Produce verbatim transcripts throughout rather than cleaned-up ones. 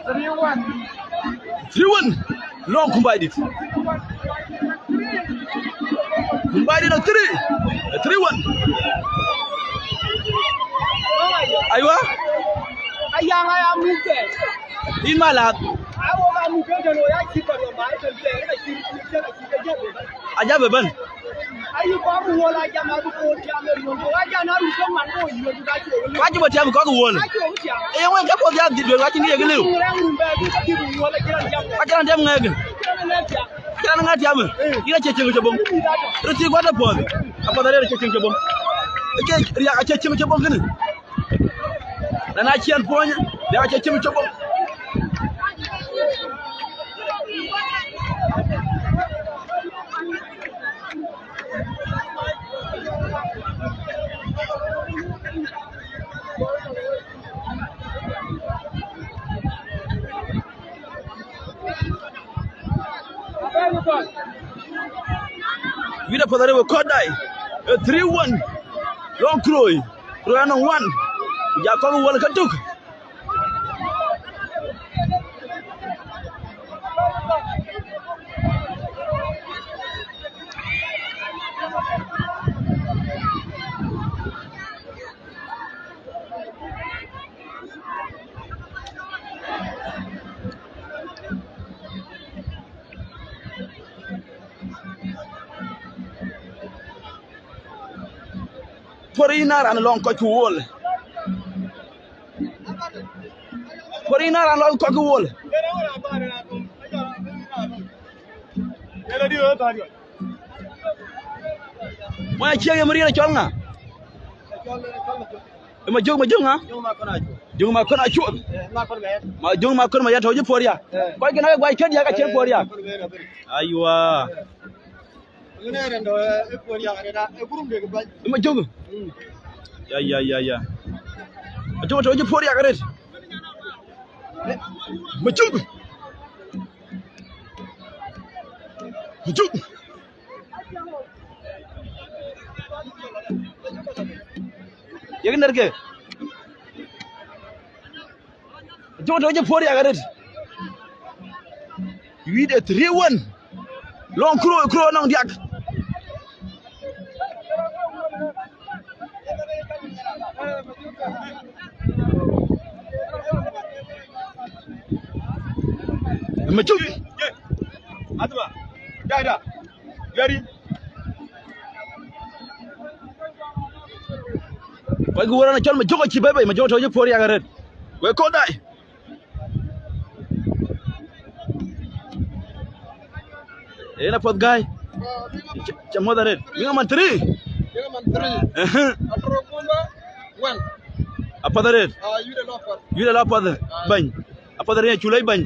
Three one. Long Kumbaidit. Kumbaidit a three. A three one. Aywa. Ayang aya mukɛ. In ma lath. Awo ka mukɛ jalo ya ci ka lo mar kan te na ci ci ka ci ka jalo. Aja be ben. Ayi kɔk wuɔl a jam a bi koor tiam e ruɔn kɔk a jam a rut kɔk man kɔk yiëër ku ka cuɔk liu. Ka cï bä tiam kɔk wuɔl. Ka cuɔk tiam. Ee, wek ke puɔth ya dhil duel, ka cïn kë ye kë liu. Ŋuɛɛŋ rum bɛ bi ka cï bi wuɔl a cï raan tiam. Ka cï raan tiam ŋɛk. Cï raan ŋɛk tiam. Ee. Yïn acie cieŋ cï bom. Röt thii guɔt apuɔth. Apuɔth arëër acie cieŋ cï bom. Acie riak acie cieŋ cï bom kënë. Na na ciɛn puɔny, riak acie cieŋ cï bom. Wït apuɔth arëu ë kɔ̈t dai. Ë three one. Lɔŋ Kuroi. Kuroi anɔŋ one. Ku ja kɔ̈k wuɔl ke tök. Puɔ̈r yïn a raan lɔŋ kɔc ku wol. Puɔ̈r yïn a raan lɔŋ kɔc ku wol. Mɔny acie ye mïriëër cɔl ŋa? Ë ma jök, ma jök ŋa? Jök ma kɔn acuɔth. Ma jök ma kɔn ma ya tɔ̈u cï puɔ̈r ya. Kɔc kën ake guac kën ya ka cïn puɔ̈r ya. Aywa. Ë ma jök. Ya, ya, ya, ya. Acuk tɔ̈u cï puɔ̈r ya ka rët. Ma jök. Ma jök. Yek nɛ̈r ke. Jok tɔ̈u cï puɔ̈r yak arët. Wït ë three one. Lɔŋ Kuro, Kuro nɔŋ diak. Ma cuk. Aduma. Dada. Yari. Kɔc ku wërën acɔl ma jök acï bɛ̈i bei, ma jök tɔ̈u cï puɔ̈r yak arët. Wek kɔc dai. Yen apuɔth gäi. Ca, ca muɔ̈th arët. Wiŋ aman three. Wiŋ aman three. Ehe. Atoro Kumba, one. Apuɔth arët. Ah, yïn de lɔ apuɔth. Yïn de lɔ apuɔth. Ah. Bɛ̈ny. Apuɔth arët acuk lɛc bɛ̈ny.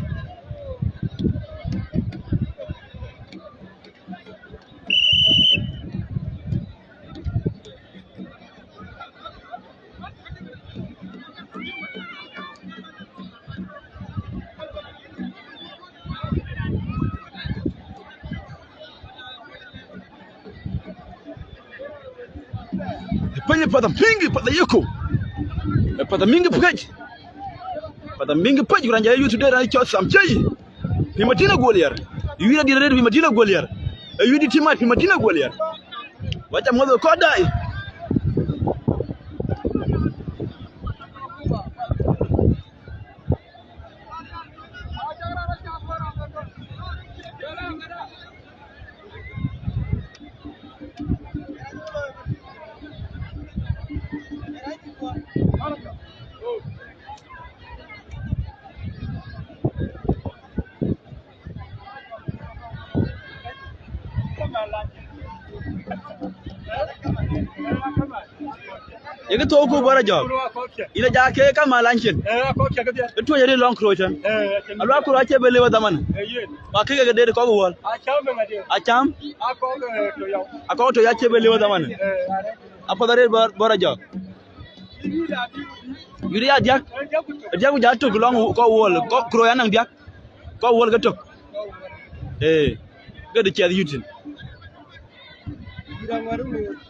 Piny path amïŋkï, path ayeko. Path amïŋkï pec. Path amïŋkï pec, ku raan ja ye yuth tëde raan cɔl Sam Cei. Pï Madina Guɔliɛr. Yïn adït arët pï Madina Guɔliɛr. Ee yïn dït timat pï Madina Guɔliɛr. Wac amuɔ̈th ë kɔc dai. Yek thou ku bɔ̈ rɔt jɔ̈k. Yïn aja ke ka mal an cin. Ë tuɔc arëët lɔŋ Kuro tën. Aluak Kuro acie bɛ lëu ë dhaman. Wa kek ke deet kɔk wuɔl. Acam. Akɔk tɔ̈u acie bɛ lëu ë dhaman. Apuɔth arëët bɔ̈, bɔ̈ rɔt jɔ̈k. Yïn ya diäk. Diäk ku ja tök lɔŋ kɔk wuɔl. Kɔk Kuro ya naŋ diäk. Kɔk wuɔl ke tök. Ee. Ke de ciɛth yïn tïn.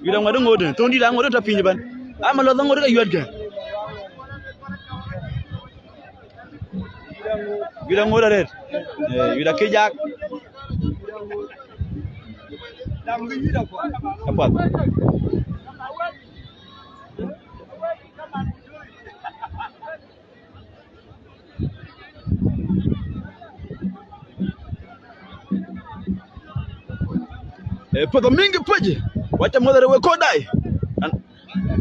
Yïn aŋuɛt ŋoot, thoŋ dït aŋuɛt tɔ̈ piny ëbɛ̈n. Ama lɔ thoŋ ŋoot ke yuɛtkë. Yuda ŋoot arëët. Eh, yuda ke jak. Apath. Eh, peth amïŋ ke pec. Wacha mother we kodai. And,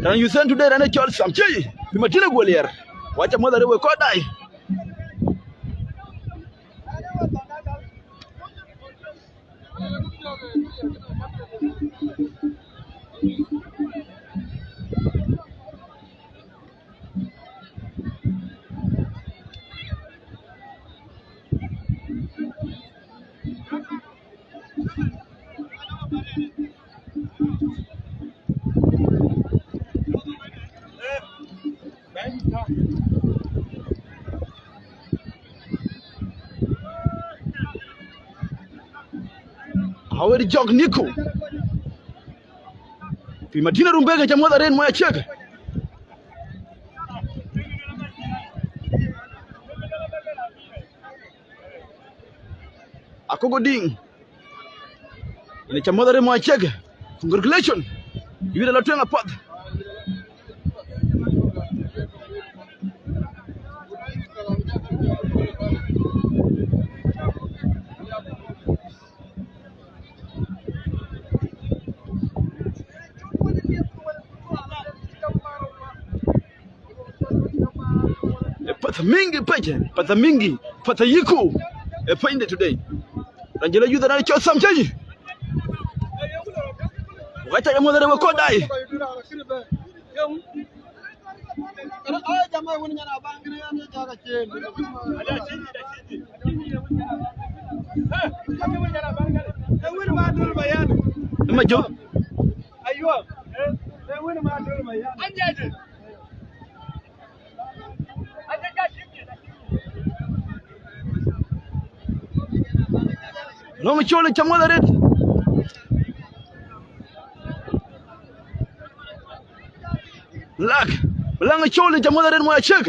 and you send today, and I call some chi. Fi Madina Golier. Wacha mother we kodai. Awet jɔk Niko. Fi Madina Rumbek, ca muɔth arëët moc aciëk. Akogo Diŋ. Yen ca muɔth arëët moc aciëk. Congratulations. Yuda la tueŋ apath. E pesa mingi pec, pesa mingi, pesa yiku. E pende today. Ranjila yuda na cho samchai. Wakati ya mwana wa kodai. Ima jo. Nɔŋ col ca muɔth arëët. Lak, bï laŋ col ca muɔth arëët moc aciëk.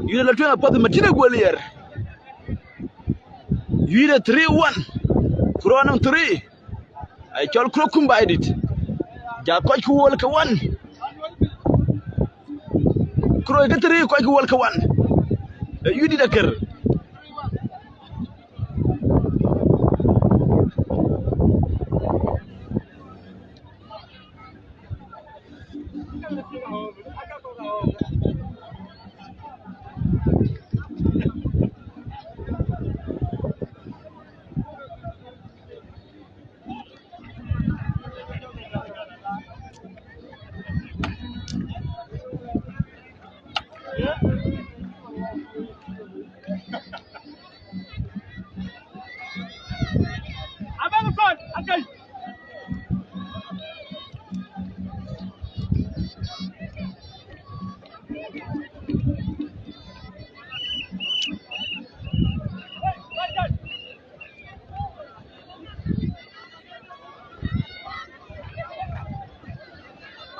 Yïn la tueŋ apath Madina Golier. Yïn three one. Kuro nɔŋ three. Ai cɔl kuro kum bai dit. Ja kɔc ku wol ke one. Kuro ke three kɔc ku wol ke one. E yïn dit aker.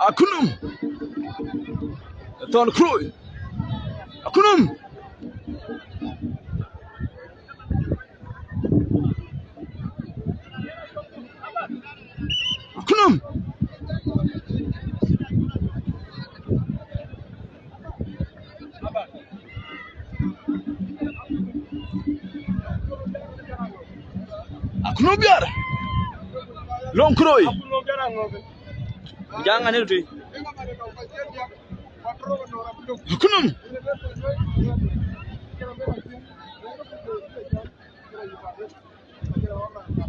Akunum. Thon Kroi. Akunum. Akunum. Akunum biar. Long Kroi. Jangan itu. Akunum.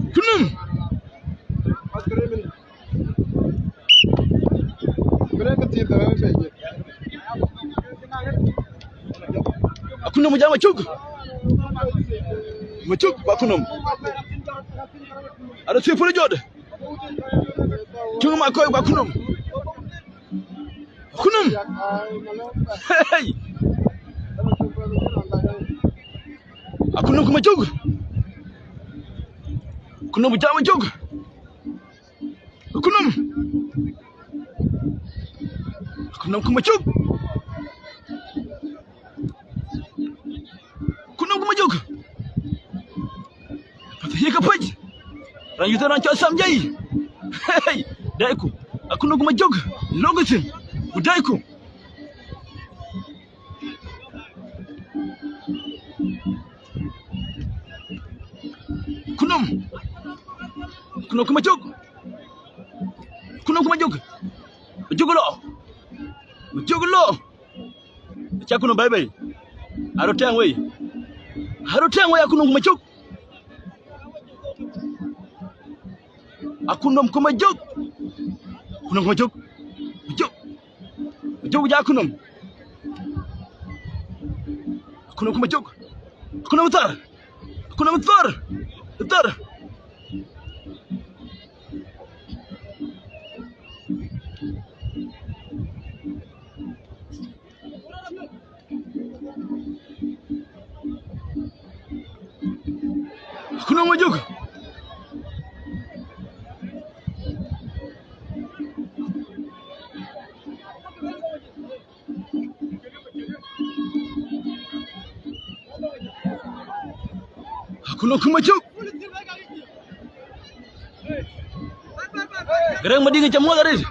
Akunum. Akunum jam Macuk. Macuk Akunum. Ada sifuri jod. Cuk ma kɔc ku Akunum. Akunum. Hey. Akunum ku Macuk. Akunum jam Macuk. Akunum. Akutnɔm ku Majök. Akutnɔm ku Majök. Path yï ke pec. Raan yuth raan cɔl Sam Jai. Hey, daiku. Akutnɔm ku Majök. Lok thïn. Ku daiku. Akutnɔm. Akutnɔm ku Majök. Akutnɔm ku Majök. Majök lɔ. Majök lɔ. Aca Akutnɔm bɛ̈i bei. Aröt tɛŋ wei. Aröt tɛŋ wei Akutnɔm ku Majök. Akutnɔm ku Majök. Akutnɔm ku Majök. Majök. Majök ja Akutnɔm. Akutnɔm ku Majök. Akutnɔm thar. Akutnɔm thar. Thar. Akutnɔm Majök. Akutnɔm ku Majök. Garaŋ Madiŋ, ca muɔ̈th arëët.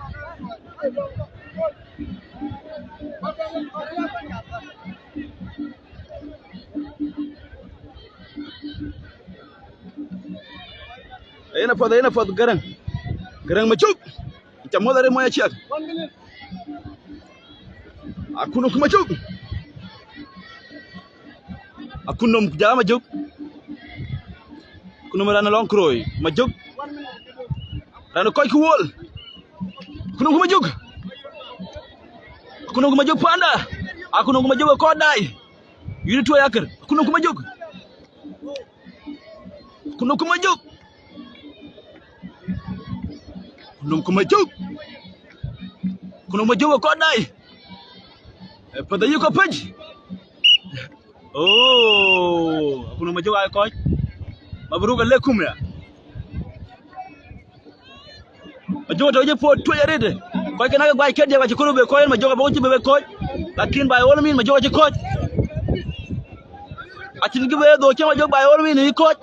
Yen apuɔth, yen apuɔth Garaŋ. Garaŋ Majök. Ca muɔ̈th arëët mɔny aciɛk. Akutnɔm ku Majök. Akutnɔm ku ja Majök. Akutnɔm raan lɔŋ Kuroi. Majök. Raan kɔc ku wol. Akutnɔm ku Majök. Akutnɔm ku Majök panda. Akutnɔm ku Majök ë kɔc daai. Yïn tuɔɔc akër. Akutnɔm ku Majök. Akutnɔm ku Majök. Akutnɔm ku Majök. Akutnɔm ku Majök ë kɔc daai. Ë, path ayï kɔc pec. Oh, Akutnɔm Majök aa kɔc. Mabruk alaikum ya. Majök tɔ̈ cï puɔ̈u tuɔ̈c arëët. Kɔc kën ake guac kadiäk acï kɔ̈r bï kɔc, Majök abɔ̈ cï bï bɛ kɔc. Lakin by all means, Majök acï kɔc. Acïn kë bï dhok cï Majök by all means yï kɔc.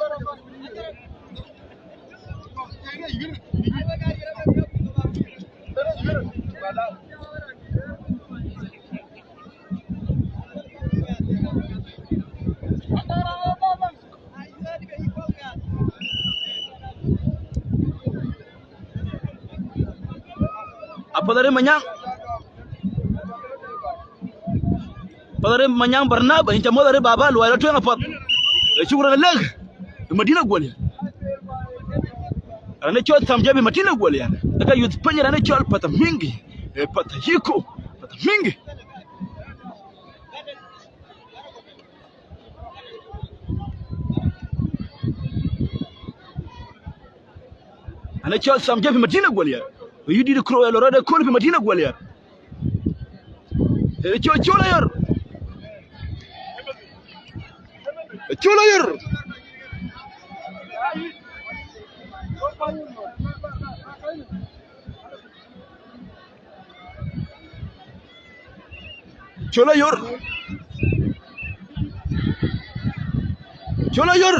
Apath arëët Manyaŋ. Apath arëët Manyaŋ Barnaba, yïn ca muɔ̈th arëët baba, luɔi rɔt tueŋ apath. Ee, shukran lek. Ë Madina Guɔl ya. Raan ë cɔl Sam Jai Madina Guɔl ya. Aka yuth piny raan ë cɔl Path Mingi. Ee, Path Yiko. Path Mingi. Raan ë cɔl Sam Jai Madina Guɔl ya. Ë yï dït Kuro ya lɔ rɔt ë kööl ë Madina Guɔl ya. Ë cɔl, cɔl ayor. Cɔl ayor. Cɔl ayor. Cɔl ayor.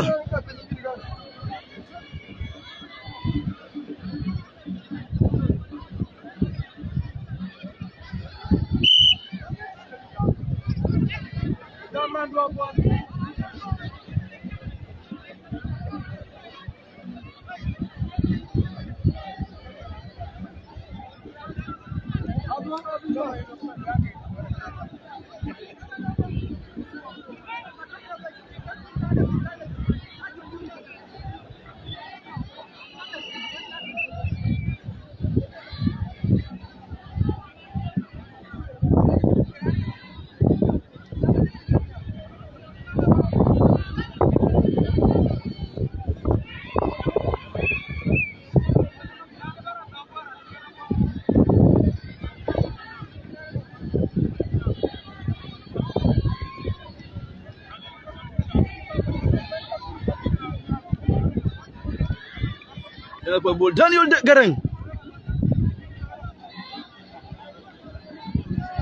Ënë Path Bol Daniel Garaŋ.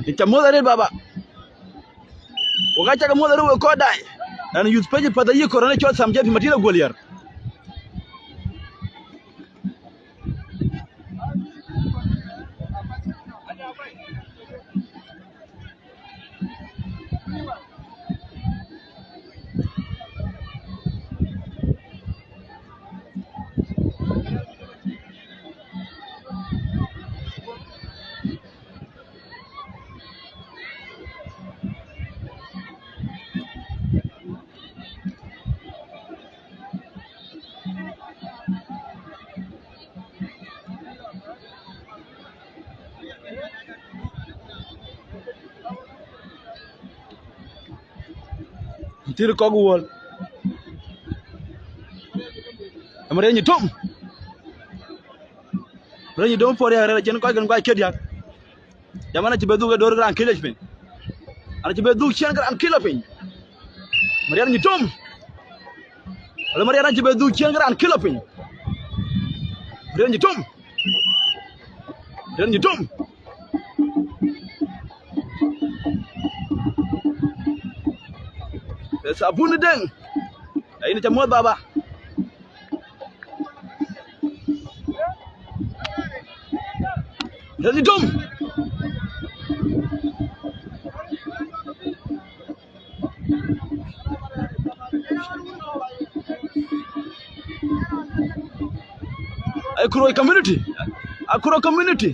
Yïn ca muɔ̈th arëët baba. Wek aa cak muɔ̈th arëët wek kɔc daai. Ɣɛn youth page path ayï kɔ̈r ɣɛn ë cɔl Sam J P Madina Guɔliɛr. Thir kɔ̈k wuɔl. Ëmën riɛny tom. Riɛny tom puɔ̈r yak rɛ̈ɛ̈r acïn kɔc kën guac kë diäk. Jam an, acï bɛ dhuk ë dor ke raan kïlë piny. An, acï bɛ dhuk ciɛɛn ke raan kïlë piny. Marian nyï tom. Wala Marian acï bɛ dhuk ciɛɛn ke raan kïlë piny. Marian nyï tom. Marian nyï tom. Ë Thabuni Deŋ. Ayïn ca muɔ̈th baba. Deni dom. Akuroi community. Akuroi community.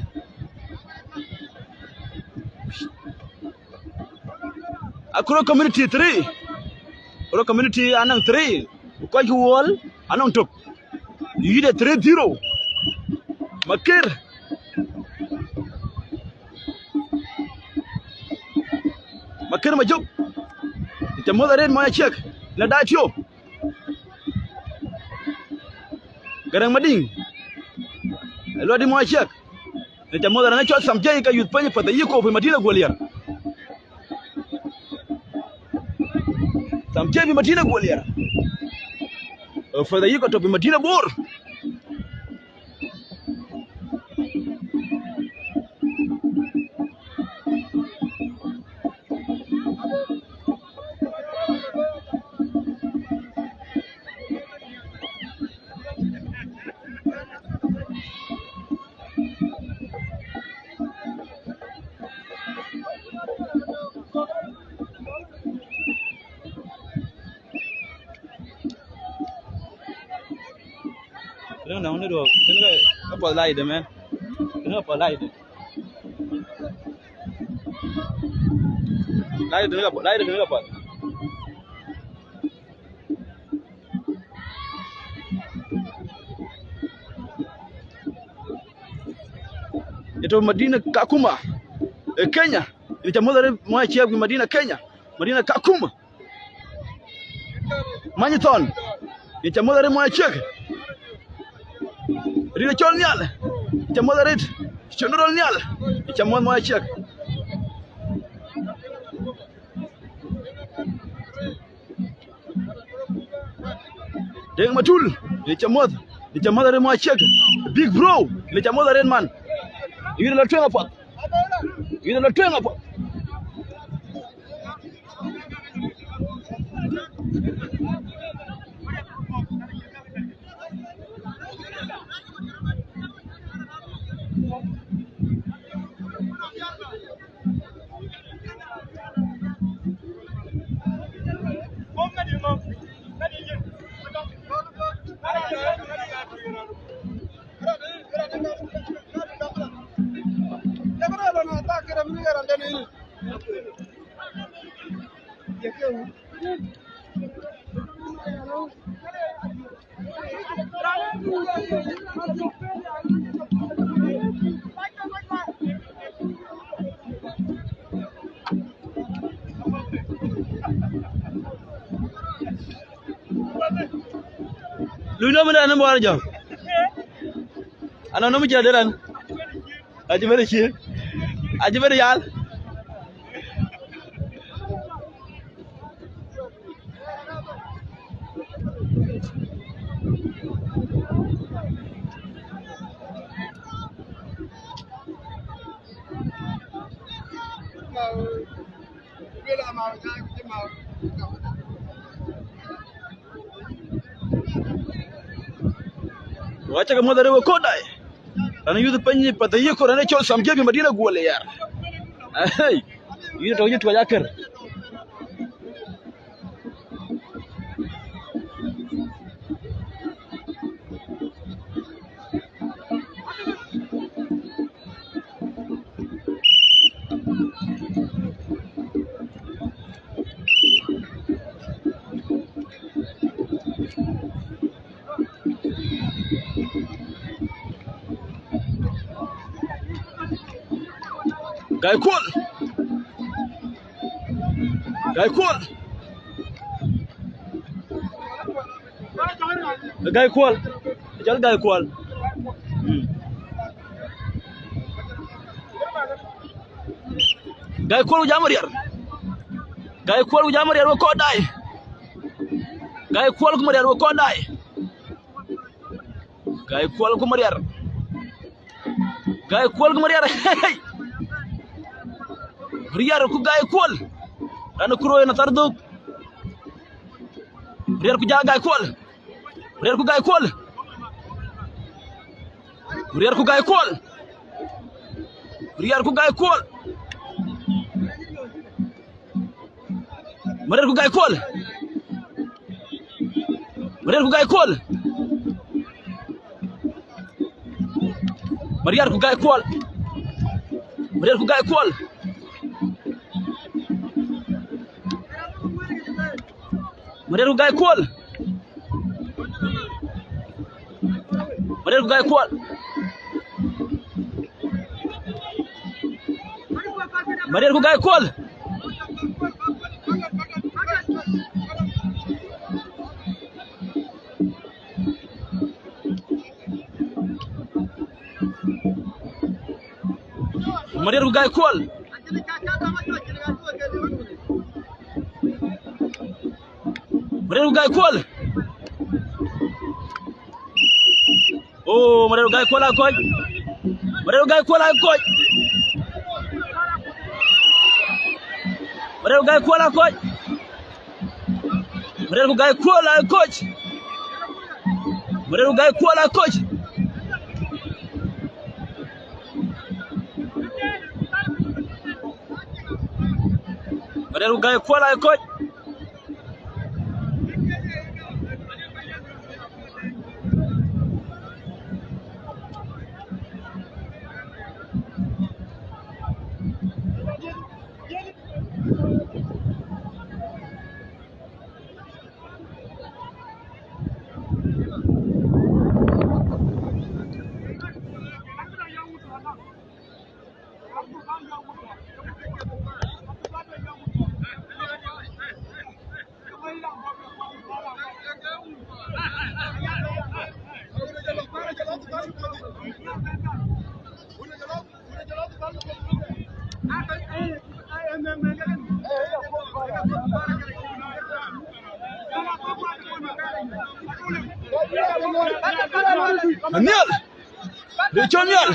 Akuroi community three. Akuroi community anɔŋ three. Ku kɔc ku wuɔl anɔŋ tök. Yïde three zero. Makir. Makir Majok. Yïn ca muɔ̈th arëët mɔny aciëk. Në daai tio. Garaŋ Madiŋ. Ë luɔi dï mɔny aciëk. Yïn ca muɔ̈th arëët cɔl Sam J P ke youth page path ayï kɔ̈r piny Madina Guɔliɛr. Sam J P Madina Guɔliɛr. Ë path ayï kɔ̈r tɔ̈ piny Madina Bor. Tënë nɔŋ në duɔ̈k, tënë ka, ka puɔth lac de, man. Tënë ka puɔth lac de. Lac de tënë ka puɔth, lac de tënë ka puɔth. Ë tɔ̈ Madina Kakuma, ë Kenya. Yïn ca muɔ̈th arëët mɔny aciëk piny Madina Kenya. Madina Kakuma. Many Thɔn. Yïn ca muɔ̈th arëët mɔny aciëk. Rin acɔl Nhial. Yïn ca muɔ̈th arëët. Cïn rol Nhial. Yïn ca muɔ̈th mɔny aciëk. Deŋ Matul, yïn ca muɔ̈th, yïn ca muɔ̈th arëët mɔny aciëk. Big bro, yïn ca muɔ̈th arëët man. Yïn la tueŋ apuɔth. Yïn la tueŋ apuɔth. Lui nɔm ënɔɔnë, bɔ̈ jɔ. Anɔŋ nɔm cï dëran. Acï bɛ̈n cie. Acï bɛ̈n yal. Wacha ke muɔth arëu ë kɔ̈u dai. Raan yuth piny path ë yï kor, raan ë cɔl Sam Jebi Madina Guɔl ë yar. Hey, yïn tɔ̈ yï tuɔc akër. Gai Kuɔl. Gai Kuɔl. Gai Kuɔl. Jɔl Gai Kuɔl. Mm. Gai Kuɔl ku jam riɛr. Gai Kuɔl ku jam riɛr we kɔ̈u dai. Gai Kuɔl ku Mariar we kɔ̈u dai. Gai Kuɔl ku Mariar. Gai Kuɔl ku Mariar. Hey! Mariar ku Gai Kuɔl. Raan ku roi na thar dhuk. Mariar ku ja Gai Kuɔl. Mariar ku Gai Kuɔl. Mariar ku Gai Kuɔl. Mariar ku Gai Kuɔl. Mariar ku Gai Kuɔl. Mariar ku Gai Kuɔl. Mariar ku Gai Kuɔl. Mariar ku Gai Kuɔl. Mariar ku Gai Kuɔl. Mariar ku Gai Kuɔl. Mariar ku Gai Kuɔl. Mariar ku Gai Kuɔl. Mariar ku Gai Kuɔl. Oh, Mariar ku Gai Kuɔl aa kɔc. Mariar ku Gai Kuɔl aa kɔc. Mariar ku Gai Kuɔl aa kɔc. Mariar ku Gai Kuɔl aa kɔc. Mariar ku Gai Kuɔl aa kɔc. Mariar ku Gai Kuɔl aa kɔc. Nhial. Dë cɔl nhial.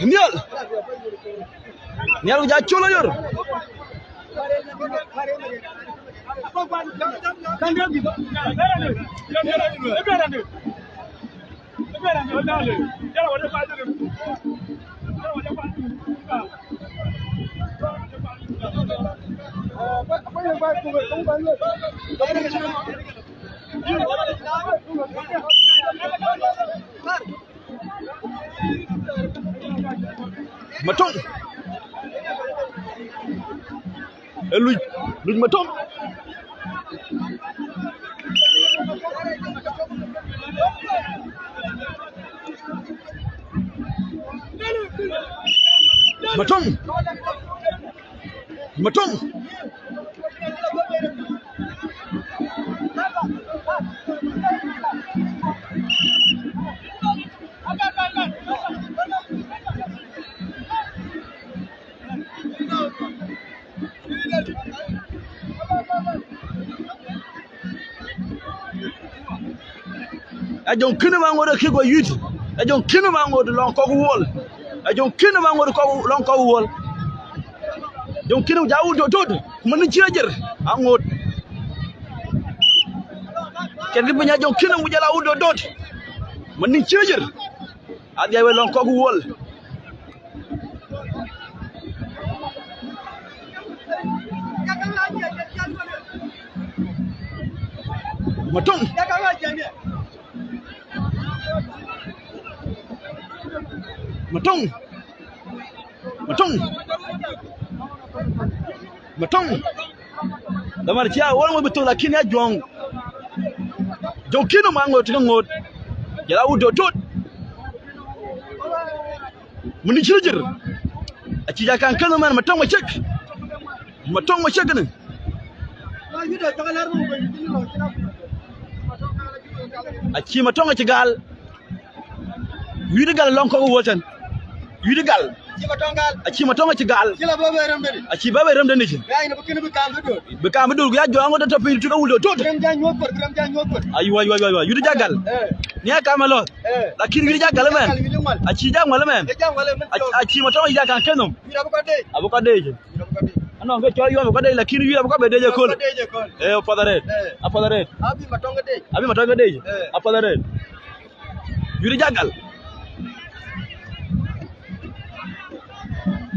Nhial. Nhial ku ja col ayor. Matɔŋ. Ë luc, luc Matɔŋ. Matɔŋ. Matɔŋ. Ajoŋ kïn ma ŋot ë kï guɔ yuth. Ajoŋ kïn ma ŋot lɔŋ kɔ̈k wuɔl. Ajoŋ Kinum aŋot kɔk lɔŋ kɔk Wuɔl. Ajoŋ Kinum ja wut dot dot, mën cï ajer aŋot. Kɛn kï piny Ajoŋ Kinum ku jɔl a wut dot dot, mën cï ajer. Adhiac wei lɔŋ kɔk Wuɔl. Matɔŋ. Matɔŋ. Matɔŋ. Matɔŋ. Lamar cia wol mo betul, lakini Ajuɔŋ. Ajoŋ Kinum aŋot ke ŋot. Jɔl a wut dot dot. Mën cï jir. Acï ja kan kënë man, Matɔŋ acek. Matɔŋ acek kënë. Acï Matɔŋ acï gal. Wïït gal lɔŋ kɔk Wuɔl tɛ̈n. Wïït gal. Acï Matɔŋ acï gal. Acï bɛ̈ bei rem denic. Bï kaam bï döl, ku ya Ajuɔŋ ŋot tɔ̈ piny tök awul dot dot. Aywa, aywa, aywa, aywa. Wïït ja gal. Ni akam alɔ̈th. Lakin wïït ja gal ëmɛn. Acï ja ŋuɔl ëmɛn. Acï Matɔŋ ja kan kenhom. Abï kɔc dec. Anɔŋ ke cɔl yuɔm abï kɔc dec, lakin wïït abï kɔc bɛ dec ëköl. Ee, apath arëët. Apath arëët. Abï Matɔŋ ke dec. Apath arëët. Wïït ja gal.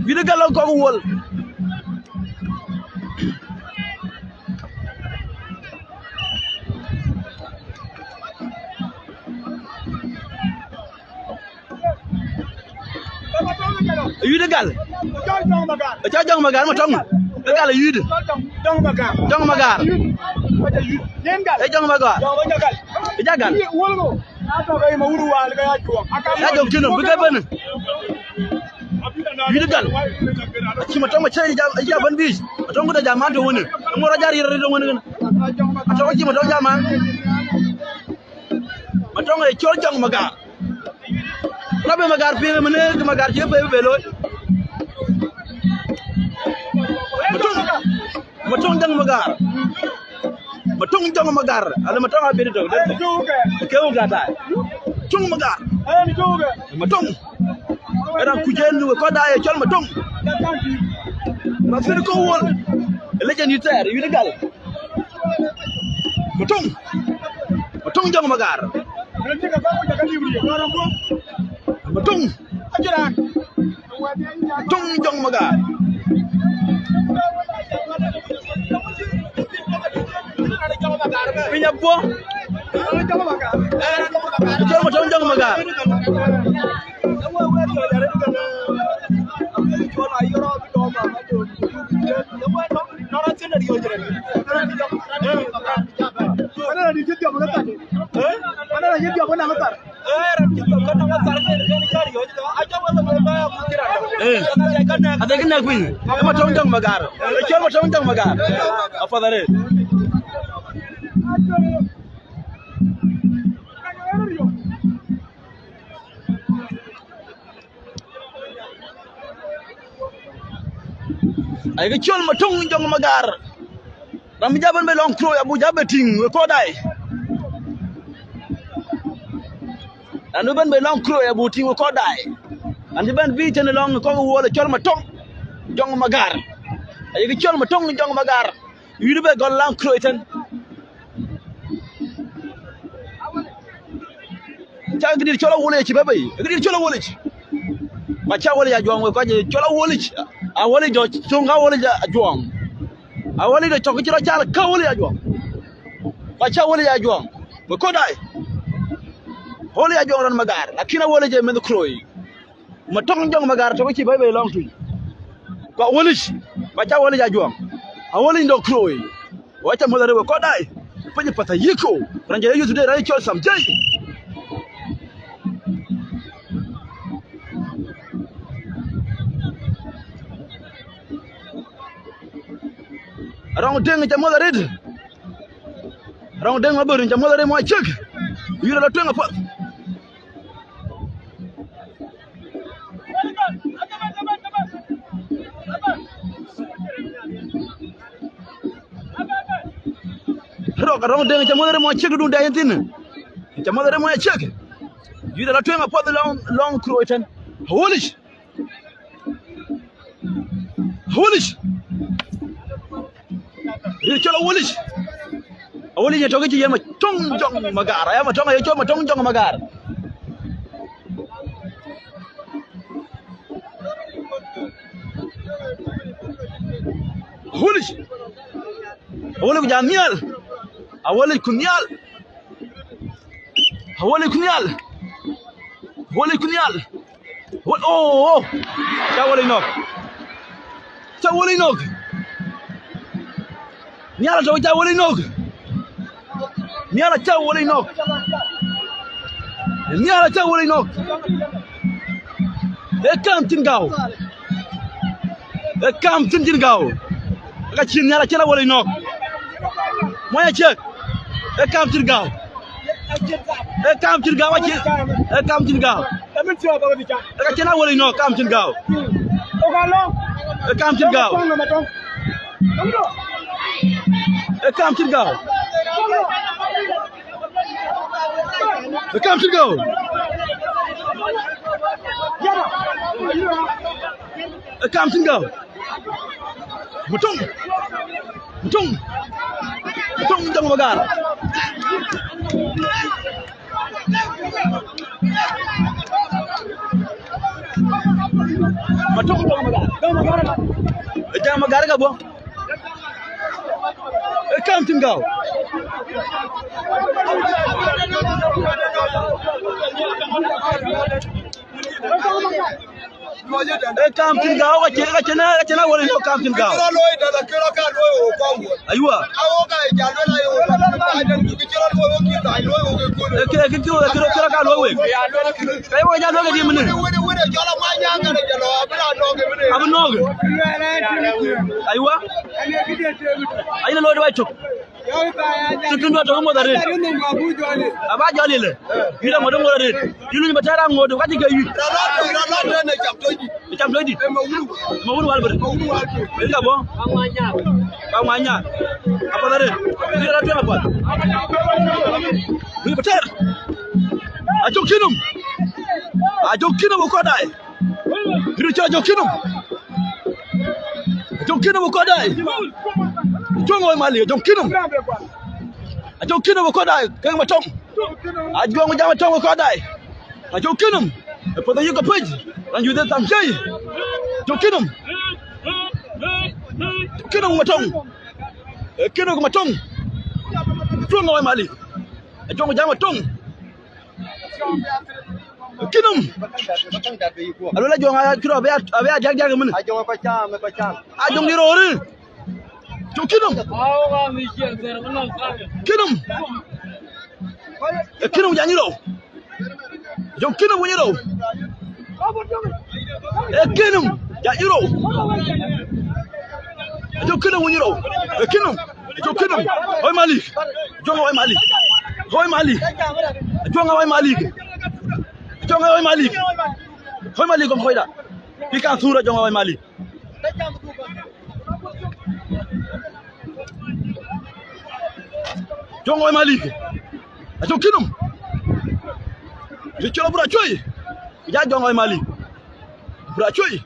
Wïït gal lɔŋ kɔk Wuɔl. Wïït gal. Acɔl Jɔŋ Magar, Matɔŋ. Gal wïït. Jɔŋ Magar. Ee Jɔŋ Magar. Ee ja gal. Ya Ajoŋ Kinum bï ke bɛ̈n. Wïït gal. Acï Matɔŋ acï ja, ja bɛ̈n biic. Matɔŋ ku de ja man tɔ̈ wënë. Ŋot ajar yir rëët wënë kënë. Matɔŋ acï Matɔŋ ja man. Matɔŋ ee cɔl Jɔŋ Magar. Rap ë Magar piŋ, ëmënë kë Magar cï ke pei bï looi. Matɔŋ, Matɔŋ Jɔŋ Magar. Matɔŋ Jɔŋ Magar. Ale Matɔŋ abï tök. Ke wun ka tai. Jɔŋ Magar. Matɔŋ. Ë raan kuc en wek kɔc daai ë cɔl Matɔŋ. Mathin kɔ̈u Wuɔl. Ë lec en yï thɛɛr, yïn gal. Matɔŋ. Matɔŋ Jɔŋ Magar. Matɔŋ. Matɔŋ Jɔŋ Magar. Piny apuɔ. Jɔŋ Matɔŋ Jɔŋ Magar. Eh, adek nɛk piny. Ë Matɔŋ Jɔŋ Magar. Ë cɔl Matɔŋ Jɔŋ Magar. Apath arëët. Ayek cɔl Matɔŋ Jɔŋ Magar. Raan bï ja bɛ̈n bei lɔŋ Kroi abuk ja bɛ tïŋ wek kɔc daai. Raan bï bɛ̈n bei lɔŋ Kroi abuk tïŋ wek kɔc daai. Raan cï bɛ̈n bï tënë lɔŋ kɔ̈k Wuɔl ë cɔl Matɔŋ Jɔŋ Magar. Ayek cɔl Matɔŋ Jɔŋ Magar. Yïn bɛ gɔl lɔŋ Kroi tën. Ca këdït cɔl Awuɔl acï bɛ̈ bei, këdït cɔl Awuɔl. Ba ca Awuɔl ya Ajuɔŋ wek kɔc cɔl Awuɔl. Awuɔl dɔ̈ thöŋ ka Awuɔl Ajuɔŋ. Awuɔl dɔ̈ cɔk cï rɔt cal ka Awuɔl Ajuɔŋ. Ba ca Awuɔl ya Ajuɔŋ wek kɔc daai. Awuɔl Ajuɔŋ raan Magar, lakin Awuɔl ë meth Kroi. Matɔŋ Jɔŋ Magar tɔ̈ ke cï bɛ̈ bei lɔŋ tuc. Ku Awuɔl, ba ca Awuɔl Ajuɔŋ. Awuɔl dɔ̈ Kroi. Wa ca muɔth arëët wek kɔc daai. Piny path ayiko. Raan jɛ ye yuth de raan cɔl Sam Jay. Arɔŋ Deŋ ca muɔth arëët. Arɔŋ Deŋ Mabor ca muɔth arëët muɔc cek. Yïn rɔt tueŋ apath. Rɔk Arɔŋ Deŋ ca muɔth arëët muɔc cek dun dɛ yen thïn. Ca muɔth arëët muɔc cek. Yïn rɔt tueŋ apath lɔŋ, lɔŋ Kroi tën. Awuɔl. Awolic. Rït cɔl Awolic. Awolic ye tɔ̈ ke cï yen Matɔŋ Jɔŋ Magar. Aya Matɔŋ aye cɔl Matɔŋ Jɔŋ Magar. Awolic. Awolic ku jam nhial. Awolic ku nhial. Awolic ku nhial. Awolic ku nhial. Wol, oh, oh. Ca Awolic nɔ̈k. Ca Awolic nɔ̈k. Nhial atɔ̈ ca Awolic nɔ̈k. Nhial aca Awolic nɔ̈k. Nhial aca Awolic nɔ̈k. Ee kam thïn gääu. Ee kam thïn cïn gääu. Ka cïn nhial acïn Awolic nɔ̈k. Mɔny aciek. Ee kam thïn gääu. Ee kam thïn gääu acïn. Ee kam thïn gääu. Ee ka cïn Awolic nɔ̈k, kam thïn gääu. Ee kam thïn gääu. Ee kam thïn gääu. Ee kam thïn gääu. Ee kam thïn gääu. Matɔŋ. Matɔŋ. Matɔŋ Jɔŋ Magar. Matɔŋ Jɔŋ Magar. Jɔŋ Magar. Jɔŋ Magar ka bɔ̈. Ee kam thïn gääu. Ee kam thïn gääu, ka cïn, ka cïn, ka cïn Awolic nɔ̈k, kam thïn gääu. Kërɔ looi dada, kërɔ ka looi wo kɔn wo. Aywa. Awo ka ja looi la yo. Aden ku kërɔ looi wo ki ta looi wo ke kun. Ee ke, ke, ke, kërɔ, kërɔ ka looi wek. Ka wo ja looi ke di mene. Wede, wede, jɔla ma nya ka de jalo, abira nɔ̈k ke mene. Abi nɔ̈k. Aywa. Ayi looi de wa cuk. Tun tun do to mo da red. Aba jɔl ile. Yïn aŋot aŋot arëët. Yïn luny ba tɛ̈r aŋot, ka cï ke yï. Rɔt rɔt rɔt rɔt ne cam tɔ̈c dït. Cam tɔ̈c dït. Ma wun wal bër. Ma wun wal bër. Yïn ka bɔ̈. Ka ŋuan nyaar. Apath arëët. Yïn rɔt tueŋ apath. Yïn ba tɛ̈r. Ajɔŋ Kinum. Ajɔŋ Kinum kɔc daai. Kërë cï Ajɔŋ Kinum. Ajɔŋ Kinum kɔc daai. Jɔŋ Awai Malik, Ajɔŋ Kinum. Ajɔŋ Kinum kɔc daai, kek Matɔŋ. Ajɔŋ jam Matɔŋ kɔc daai. Ajɔŋ Kinum. Ë puɔth ayï ke pec. Raan yuth ë tham cei. Ajɔŋ Kinum. Kinum Matɔŋ. Ë Kinum Matɔŋ. Jɔŋ Awai Malik. Ajɔŋ jam Matɔŋ. Kinum. Aluel Ajɔŋ a kiro abe a, abe a diak diak mene. Ajɔŋ ko cham, ko cham. Ajɔŋ di rori. Jɔŋ Kinum. Kinum. E Kinum janyiro. Jɔŋ Kinum wanyiro. E Kinum janyiro. Jɔŋ Kinum wanyiro. E Kinum. Jɔŋ Kinum. Awai Malik. Jɔŋ Awai Malik. Awai Malik. Jɔŋ Awai Malik. Jɔŋ Awai Malik. Awai Malik gɔm kɔcda. Bï kaŋ thur Jɔŋ Awai Malik. Jɔŋ Awai Malik. Ajɔŋ Kinum. Ri cɔl Bura Cuei. Ja Jɔŋ Awai Malik. Bura Cuei.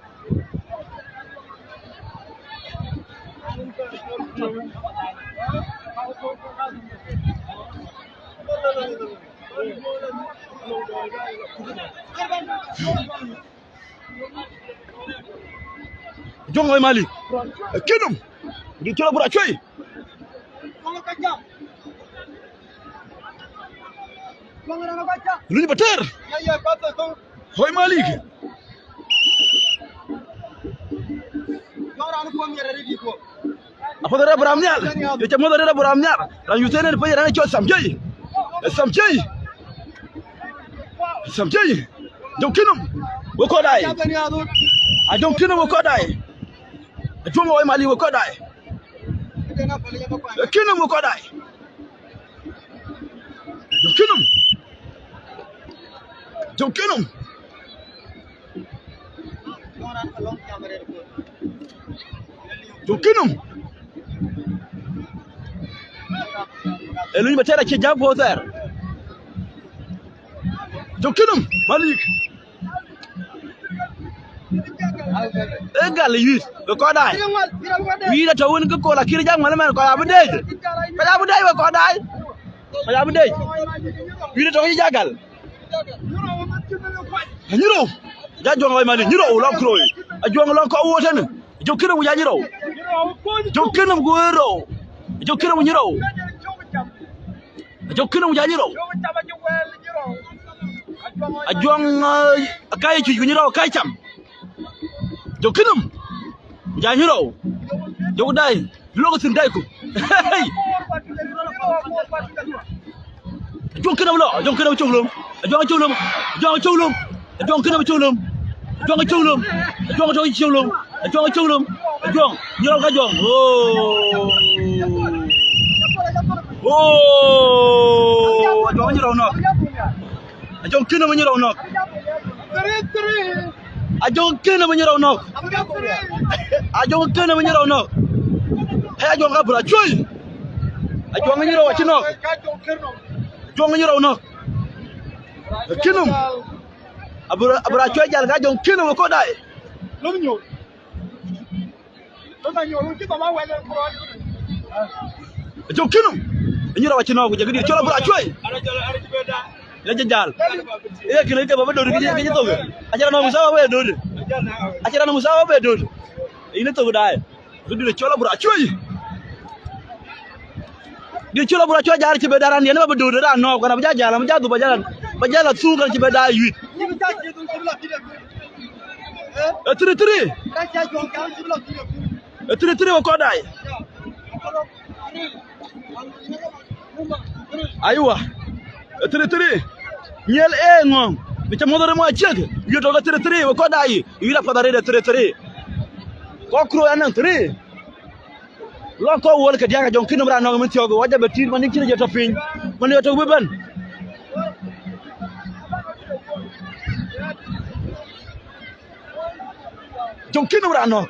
Jɔŋ Awai Malik. Kinum. Ri cɔl Bura Cuei. Luny ba tɛ̈r. Awai Malik. Apath arëët Abraham Nhial. Ye ca muɔ̈th arëët Abraham Nhial. Raan yuth en en piny raan cɔl Sam Jei. Sam Jei. Sam Jei. Jɔŋ Kinum. Wo kɔc daai. Ajɔŋ Kinum wo kɔc daai. Ajɔŋ Awai Malik wo kɔc daai. Kinum wo kɔc daai. Jɔŋ Kinum. Jɔŋ Kinum. Jɔŋ Kinum. E luny ba tɛ̈r acï jam puɔ̈u thɛɛr. Jɔŋ Kinum, Malik. Ë gal yuic, we kɔc daai. Wïïr atɔ̈ wën ke kol akïr jak mal ëmɛn, kɔc abï dec. Kɔc abï dec, we kɔc daai. Kɔc abï dec. Wïïr atɔ̈ wën jak gal. Anyirou. Ja Ajuɔŋ ɣɔc mali, Anyirou lɔŋ Kuroi. Ajuɔŋ lɔŋ kɔc wuɔ tënë. Jɔŋ Kinëm ku ja Anyirou. Jɔŋ Kinëm ku Anyirou. Jɔŋ Kinëm ku Anyirou. Jɔŋ Kinëm ku ja Anyirou. Ajuɔŋ, eh, akai cuc ku Anyirou akai cam. Jɔŋ Kinëm ku ja Anyirou. Jɔŋ daai. Lok thïn daiku. Hey! Ajuɔŋ Kinëm lɔ, Ajuɔŋ Kinëm cök lom. Ajuɔŋ cök lom. Ajuɔŋ cök lom. Ajuɔŋ Kinëm cök lom. Ajuɔŋ cök lom. Ajuɔŋ tɔ̈ cök lom. Ajuɔŋ cök lom. Ajuɔŋ, Anyirou ka Ajuɔŋ. Oh. Oh, Ajuɔŋ Anyirou nɔ̈k. Ajuɔŋ Kinëm Anyirou nɔ̈k. Ajuɔŋ Kinëm Anyirou nɔ̈k. Ajuɔŋ Kinëm Anyirou nɔ̈k. Hey, Ajuɔŋ ka bura cuɔi. Ajuɔŋ Anyirou acï nɔ̈k. Ajuɔŋ Anyirou nɔ̈k. Kinëm. Abura, abura cuɔi jal ka Ajuɔŋ Kinëm we kɔc daai. Ajuɔŋ Kinëm. Anyirou acï nɔ̈k ku jɔkï dït cɔl abura cuɔi. Ë jë jal. Ë kënë ke baba döt kë jë thok. Acara nɔ̈k musawa we döt. Acara nɔ̈k musawa we döt. Yïn thok daai. Kë dït cɔl abura cuɔi. Dït cɔl abura cuɔi jal cï be daran yen baba döt ran nɔ̈k, kan abï ja jal, abï ja dhuk ba jal, ba jal athuk kan cï be daai yuic. Ë three three. Ë three three we kɔc daai. Aywa. Ë three three. Nyiɛl ë ŋɔ̈ŋ. Bï cä muɔ̈th rem wa ciek. Yï tɔ̈ ke three three we kɔc daai. Yï la path arëët ë three three. Kɔc Kuroi anɔŋ three. Lɔŋ kɔc wöl ke diäk Ajuɔŋ Kinëm raan nɔ̈k mën thiɔ̈k. Wa jɔ bɛ tiit man cïn jɔ tɔ̈ piny. Man jɔ tɔ̈ bï bɛ̈n. Jɔŋ Kinëm raan nɔ̈k.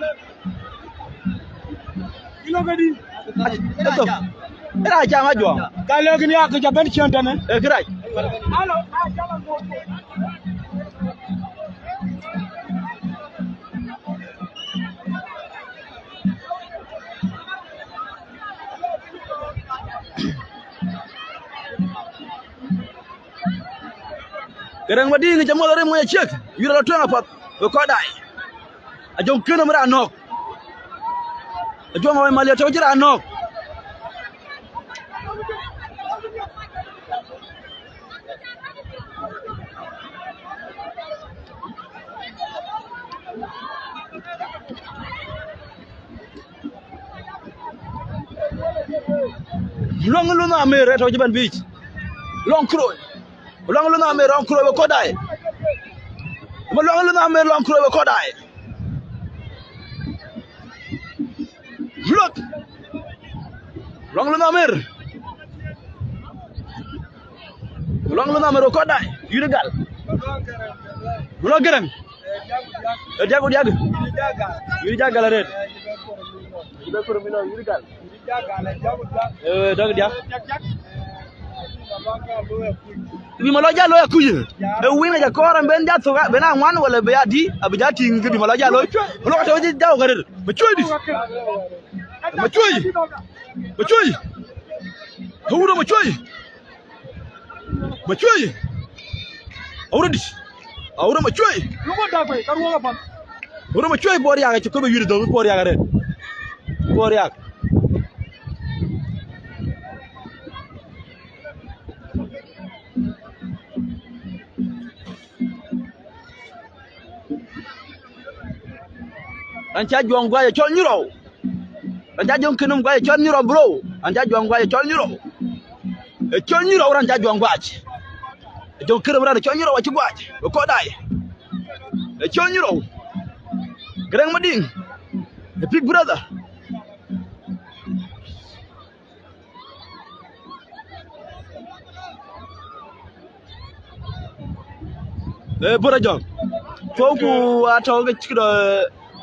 Ethok. Ë raan cam Ajuɔŋ. Ka lëk ni akë ca bɛ̈n ciɛ̈n tënë. Ee kërac. Garaŋ Madiŋ cä muɔth arem ŋuɛc ciek, yïn rɔt tueŋ apath, we kɔc daai. Ajuɔŋ Kinëm raan nɔ̈k. Ajuɔŋ Awai Maliɛt tɔ̈ cï raan nɔ̈k. Luaŋ Lunh Amer ë tɔ̈ cï bɛ̈n biic. Luaŋ Kuroi. Luaŋ Lunh Amer, Luaŋ Kuroi we kɔc daai. Luaŋ Lunh Amer, Luaŋ Kuroi we kɔc daai. Luaŋ. Luaŋ Lunh Amer. Luaŋ Lunh Amer we kɔc daai. Yïn gal. Luaŋ Garaŋ. Ë diäk ku diäk. Yïn ja gal arëët. Yïn be kur mi nɔm, yïn gal. Ee, dɔ̈k diäk. Bï ma lɔ jal looi akuc. Ee win ŋa ja kɔɔr an ben ja thok, ben a ŋuan wala be ya di, abï ja tïŋ kë bï ma lɔ jal looi. Ma lɔ ka tɔ̈ jal arëët. Ma cuɔi dït. Ma cuɔi. Ma cuɔi. Awurɔ ma cuɔi. Ma cuɔi. Awurɔ dït. Awurɔ ma cuɔi. Awurɔ ma cuɔi, puɔr yak, acï kɔ̈u bï yït dhök, puɔr yak arëët. Puɔr yak. An ca Juɔŋ guac ë cɔl Nyirɔu. An ca Jɔŋ Kinëm guac ë cɔl Nyirɔu, bro. An ca Juɔŋ guac ë cɔl Nyirɔu. Ë cɔl Nyirɔu ran ca Juɔŋ guac. Ë Jɔŋ Kinëm ran ë cɔl Nyirɔu acï guac. Ë kɔc daai. Ë cɔl Nyirɔu. Garaŋ Madiŋ. The big brother. Ee, bura jɔŋ. Tuɔu ku atɔ̈ ke cï këdɔ,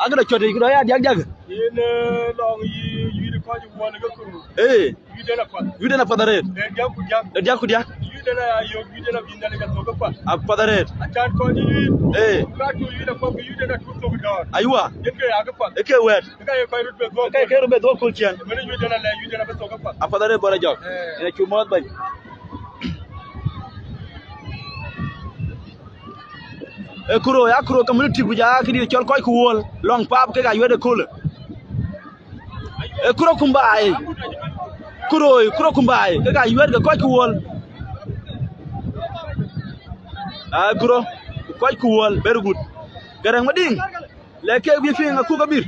akëdɔ cuɔt, këdɔ ya diäk diäk. Yïn, ee, lɔŋ yï, yïn kɔc wuɔn ke kuru. Ee. Yïn den apath. Yïn den apath arëët. Ee, diäk ku diäk. Ee, diäk ku diäk. Yïn Tënë ya yök yïn ëna bïn dɛn ë ka thok ë path. Apath arëët. Acan kɔc yïn. Ee. Ka cuk yïn ë kɔ̈k yïn ëna cuk thok dɔ̈ɔ̈r. Aywa. Yen ke ya ke path. Ee ke wɛ̈ɛ̈t. Ka ye kɔc röt bɛ dhuɔ̈k. Ka ye kɔc röt bɛ dhuɔ̈k kööl ciɛɛŋ. Mën yïn ëna lɛ yïn ëna bï thok ë path. Apath arëët bɔ̈ rɔt jɔk. Ee. Ëna cuk mɔ̈ɔ̈th bɛ̈ny. Ee Kuro, ya Kuro community ku ja këdï cɔl kɔc ku wuɔl. Lɔŋ pap kek ayuɛ̈t ë köölë. Ee Kuro Kumbai. Kuro, Kuro Kumbai. Kek ayuɛ̈t ke kɔc ku wuɔl. Aa, Kuro, kɔc ku wuɔl. Very good. Garaŋ Madiŋ. Lɛ̈k keek bï piŋ akuk abïr.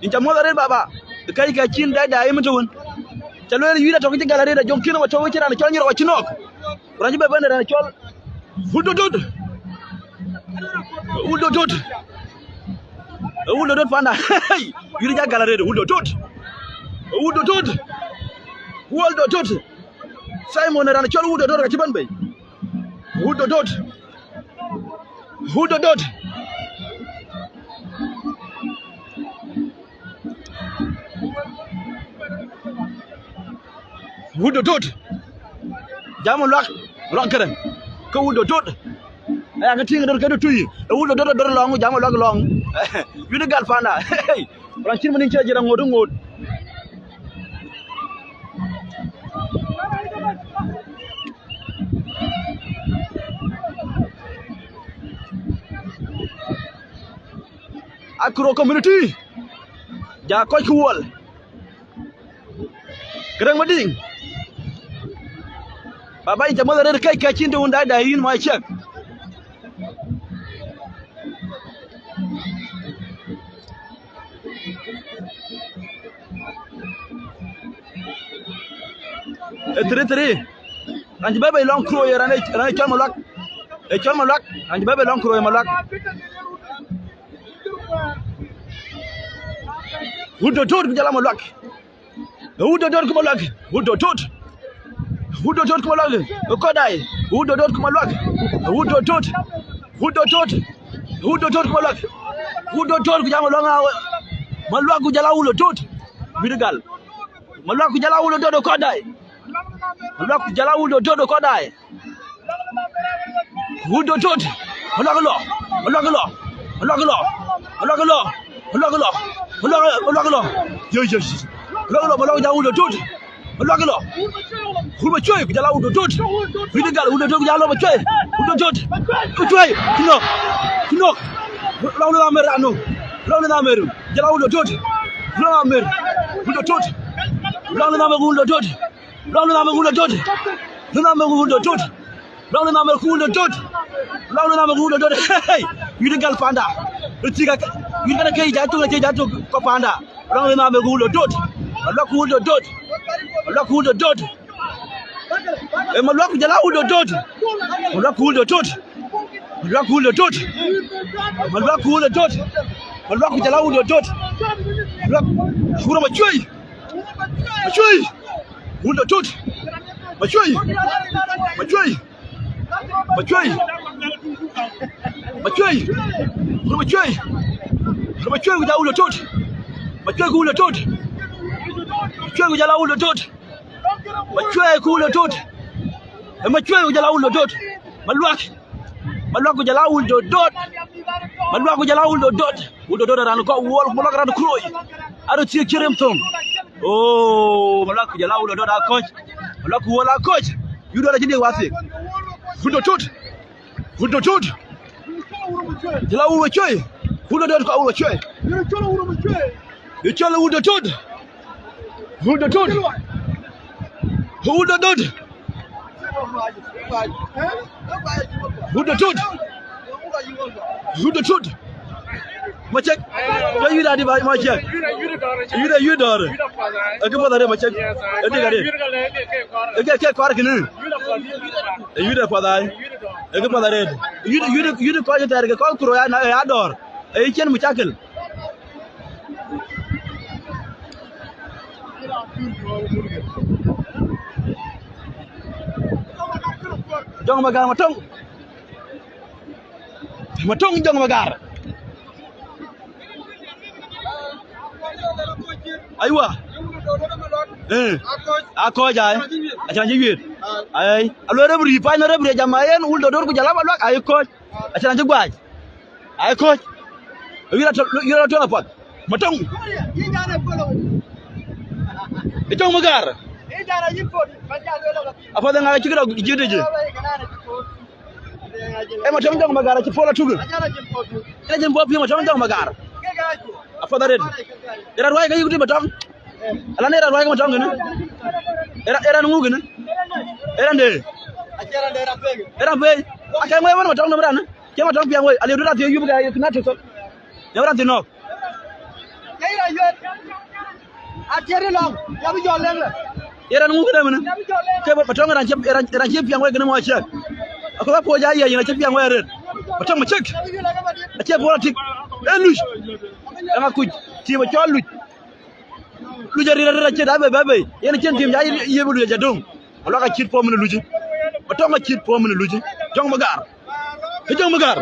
Yïn ca muɔ̈th arëët baba. Kɛ̈c kɛ̈c cïn dai dai ëmën tɔ̈ wën. Ca lueel yïn atɔ̈ ke cï gal arëët, ajɔŋ kïn awä tɔ̈ ke cï raan cɔl Nyirɔk acï nɔ̈k. Ku raan cï bɛ bɛ̈n raan cɔl Wut Dodot. Wut Dodot. Wut Dodot panda. Yïn ja gal arëët, Wut Dodot. Wut Dodot. Wut Dodot. Simon raan cɔl Wut Dodot ka cï bɛ̈n bei. Wut Dodot. Wut Dodot. Wut Dodot. Jam Maluak, Maluak këdäŋ. Ke Wut Dodot. Aya ke tïŋ döt ke döt tui. Ee Wut Dodot döt lɔŋ, jam Maluak lɔŋ. Yïn gal panda. Hey. Raan cïn mën yïn cï jël aŋot ŋot. Akuro community. Ja kɔc ku wuɔl. Garaŋ Madiŋ. Baba yïn ca muɔ̈th arëët kɛ̈c kɛ̈c cïn të wun dai dai yïn ma ciɛk. Ee three three. Raan cï bɛ̈ bei lɔŋ Kuro ye raan ë, raan ë cɔl Maluak. Ee cɔl Maluak. Raan cï bɛ̈ bei lɔŋ Kuro ye Maluak. Wut Dodot ku jɔl a Maluak. Wut Dodot ku Maluak. Wut Dodot. Wut Dodot ku Maluak. Kɔc dai. Wut Dodot ku Maluak. Wut Dodot. Wut Dodot. Wut Dodot ku Maluak. Wut Dodot ku jam Maluak ŋa. Maluak ku jɔl a Wut Dodot. Wït gal. Maluak ku jɔl a Wut Dodot kɔc dai. Maluak ku jɔl a Wut Dodot kɔc dai. Wut Dodot. Maluak lɔ. Maluak lɔ. Maluak lɔ. Maluak lɔ. Maluak lɔ. Maluak, Maluak lɔ. Yo, yo, yo. Maluak lɔ, Maluak jɔl a Wut Dodot. Maluak lɔ. Wut Macuei, ku jɔl a Wut Dodot. Wït gal, Wut Dodot, ku jɔl a lɔ Macuei. Wut Dodot. Macuei. Cï nɔ̈k. Cï nɔ̈k. Maluak lɔ na mer anu. Maluak lɔ na mer. Jɔl a Wut Dodot. Maluak lɔ na mer. Wut Dodot. Maluak lɔ na mer, Wut Dodot. Luaŋ Luaŋ Amɛ̈r ku Wun Dodot. Luaŋ Luaŋ Amɛ̈r ku Wun Dodot. Luaŋ Luaŋ Amɛ̈r ku Wun Dodot. Luaŋ Luaŋ Amɛ̈r ku Wun Dodot. Hey, hey. Yïn gal panda. Rëthik ak, yïn kan ke ja tuk, ke ja tuk ko panda. Luaŋ Luaŋ Amɛ̈r ku Wun Dodot. Maluak ku Wun Dodot. Maluak ku Wun Dodot. Eh, Maluak ku jɔl a Wun Dodot. Maluak ku Wun Dodot. Maluak ku Wun Dodot. Maluak ku Wun Dodot. Maluak ku jɔl a Wun Dodot. Maluak. Wun Macuei. Macuei. Wun Dodot. Macuei. Macuei. Macuei. Macuei. Wun Macuei. Wun Macuei ku jɔl a Wun Dodot. Macuei ku Wun Dodot. Macuei ku jɔl a Wun Dodot. Macuei ku Wun Dodot. Eh, Macuei ku jɔl a Wun Dodot. Maluak. Maluak ku jɔl a Wun Dodot. Maluak ku jɔl a Wun Dodot. Wun Dodot raan kɔc wuɔl, Maluak raan Kuroi. Arëthik cï rem thöŋ. Oh, Maluak ku jɔl a Wun Dodot akɔ̈c. Maluak ku wuɔl akɔ̈c. Yï Dodot acï diëk wathik. Wun Dodot. Wun Dodot. Jɔl a Wun Macuei. Wun Dodot ku Wun Macuei. Yï cɔl Wun Dodot. Wun Dodot. Wun Dodot. Wun Dodot. Wun Dodot. Macek. Ka yïn adi ba macek. Yïn adi yïn dɔ̈ɔ̈r. Ë kë path arëët Macek. Ë dik arëët. Ë ke, ke kɔɔr kënë. Ë yïn ë path ai. Ë kë path arëët. Yïn, yïn, yïn kɔc thɛɛr ke kɔc Kuroi ya na, ya dɔ̈ɔ̈r. Ë yï cïn mucakil. Jɔŋ Magar Matɔŋ. Matɔŋ Jɔŋ Magar. Aywa. Eh. Akɔ̈c ai. Acan cï wiet. Ai, aluel referee, final referee, jam ayen, wul dodor ku jɔl a Maluak, ai kɔc. Acïn acï guac. Ai kɔc. Yïn atɔ, yïn atɔ apath. Matɔŋ. Ë Jɔŋ Magar. Apath ŋa cï këdɔ jiëtë jë. Ë Matɔŋ Jɔŋ Magar acï pol atuk. Ë jin bɔ̈ piŋ Matɔŋ Jɔŋ Magar. Apath arëët. Ë raan ruai ke yïk tï Matɔŋ. Ala ne raan ruai ke Matɔŋ kënë. Ë raan, ë raan ŋu kënë. Ë raan de. Ë raan pei. Akë ŋuɛ̈i wën Matɔŋ nɔm raan. Cï Matɔŋ piɛŋ wei. Aliu du raan thiëëk yup ke na tök thok. Nɔm raan thiëëk nɔ̈k. Atiɛɛr lɔŋ, ya bï jɔ leŋ lë. Ye raan ŋu kënë mënë? Ke Matɔŋ raan cï, raan, raan cï piɛŋ wei kënë mɔ cë. Akɔ̈k apuɔc a yiɛc, yïn acï piɛŋ wei arëët. Matɔŋ macek. Acie puɔl atik. Ee luc. Eŋa kuc. Tim acɔl luc. Luc arït arëët acie da bei bei bei. Yen acïn tim ja yiëp luc aca döŋ. Maluak acït puɔ̈u mënë luc. Matɔŋ acït puɔ̈u mënë luc. Jɔŋ Magar. Ë Jɔŋ Magar.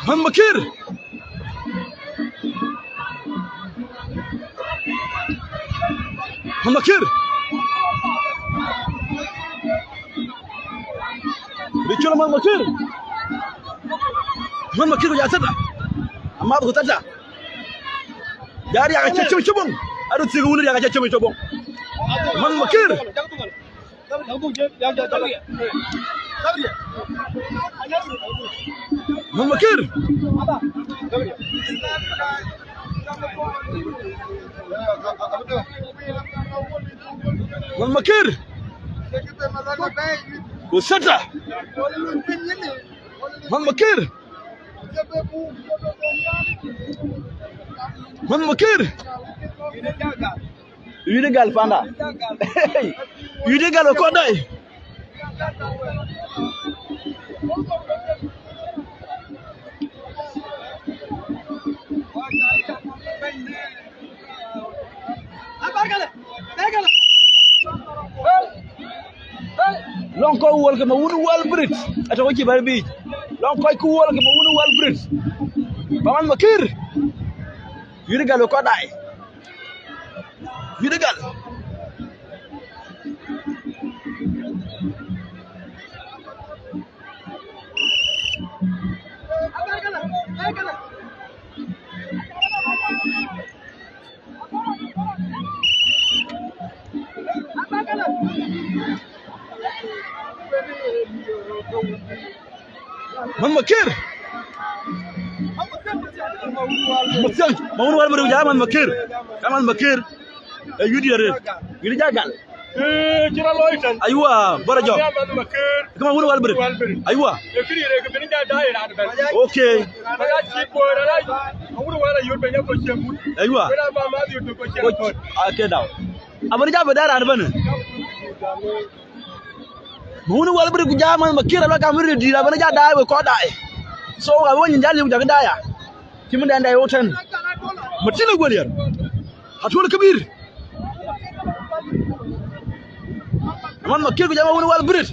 Manh Makir. Manh Makir. Bï cɔl Manh Makir. Manh Makir ku ya thɛ̈tda. Amath ku thɛ̈tda. Ya riak acï cïm cï boŋ. Adu thiëk wun riak acï cïm cï boŋ. Manh Makir. Manh Makir. Manh Makir. Ku thɛ̈tda. Manh Makir. Manh Makir. Yïdï gal panda. Yïdï gal ë kɔn dai. Lɔŋ kɔc wöl ke ma wun wäl brit, atɔ̈ cï bɛ̈n biic. Lɔŋ kɔc ku wöl ke ma wun wäl brit. Ba Manh Makir. Yïdï gal ë kɔn dai. Yïdï gal. Manh Makir. Mathiaŋ, ma wun wäl brit ku ja Manh Makir. Ka Manh Makir. Ee, yïdï arëët. Yïdï ja gal. Ee, cï rɔt looi tɛ̈n. Aywa, bɔ̈ rɔt jɔk. Manh Makir. Ka ma wun wäl brit. Wäl brit. Aywa. Ee, kërë rëër kë bï ja daai raan ëbɛ̈n. Okay. Ba ya cït bɔ̈ rɔt ai. Ma wun wäl ayut bɛ̈n ya kɔc ciëŋ wut. Aywa. Wën a ba ma yut bɛ̈n kɔc ciëŋ kɔc. Ake daw. Abï ja bï daai raan ëbɛ̈n. Ma wun wäl brit ku ja Manh Makir alɔ gam rëër dït abï ja daai we kɔc daai. So, abï wën nyin ja liu jakï daai ya. Cïmëndan dai wok tɛ̈n. Matina Guɔl Yär. Atul Kabir. Aman Makër ku jam Awun Wal Brit.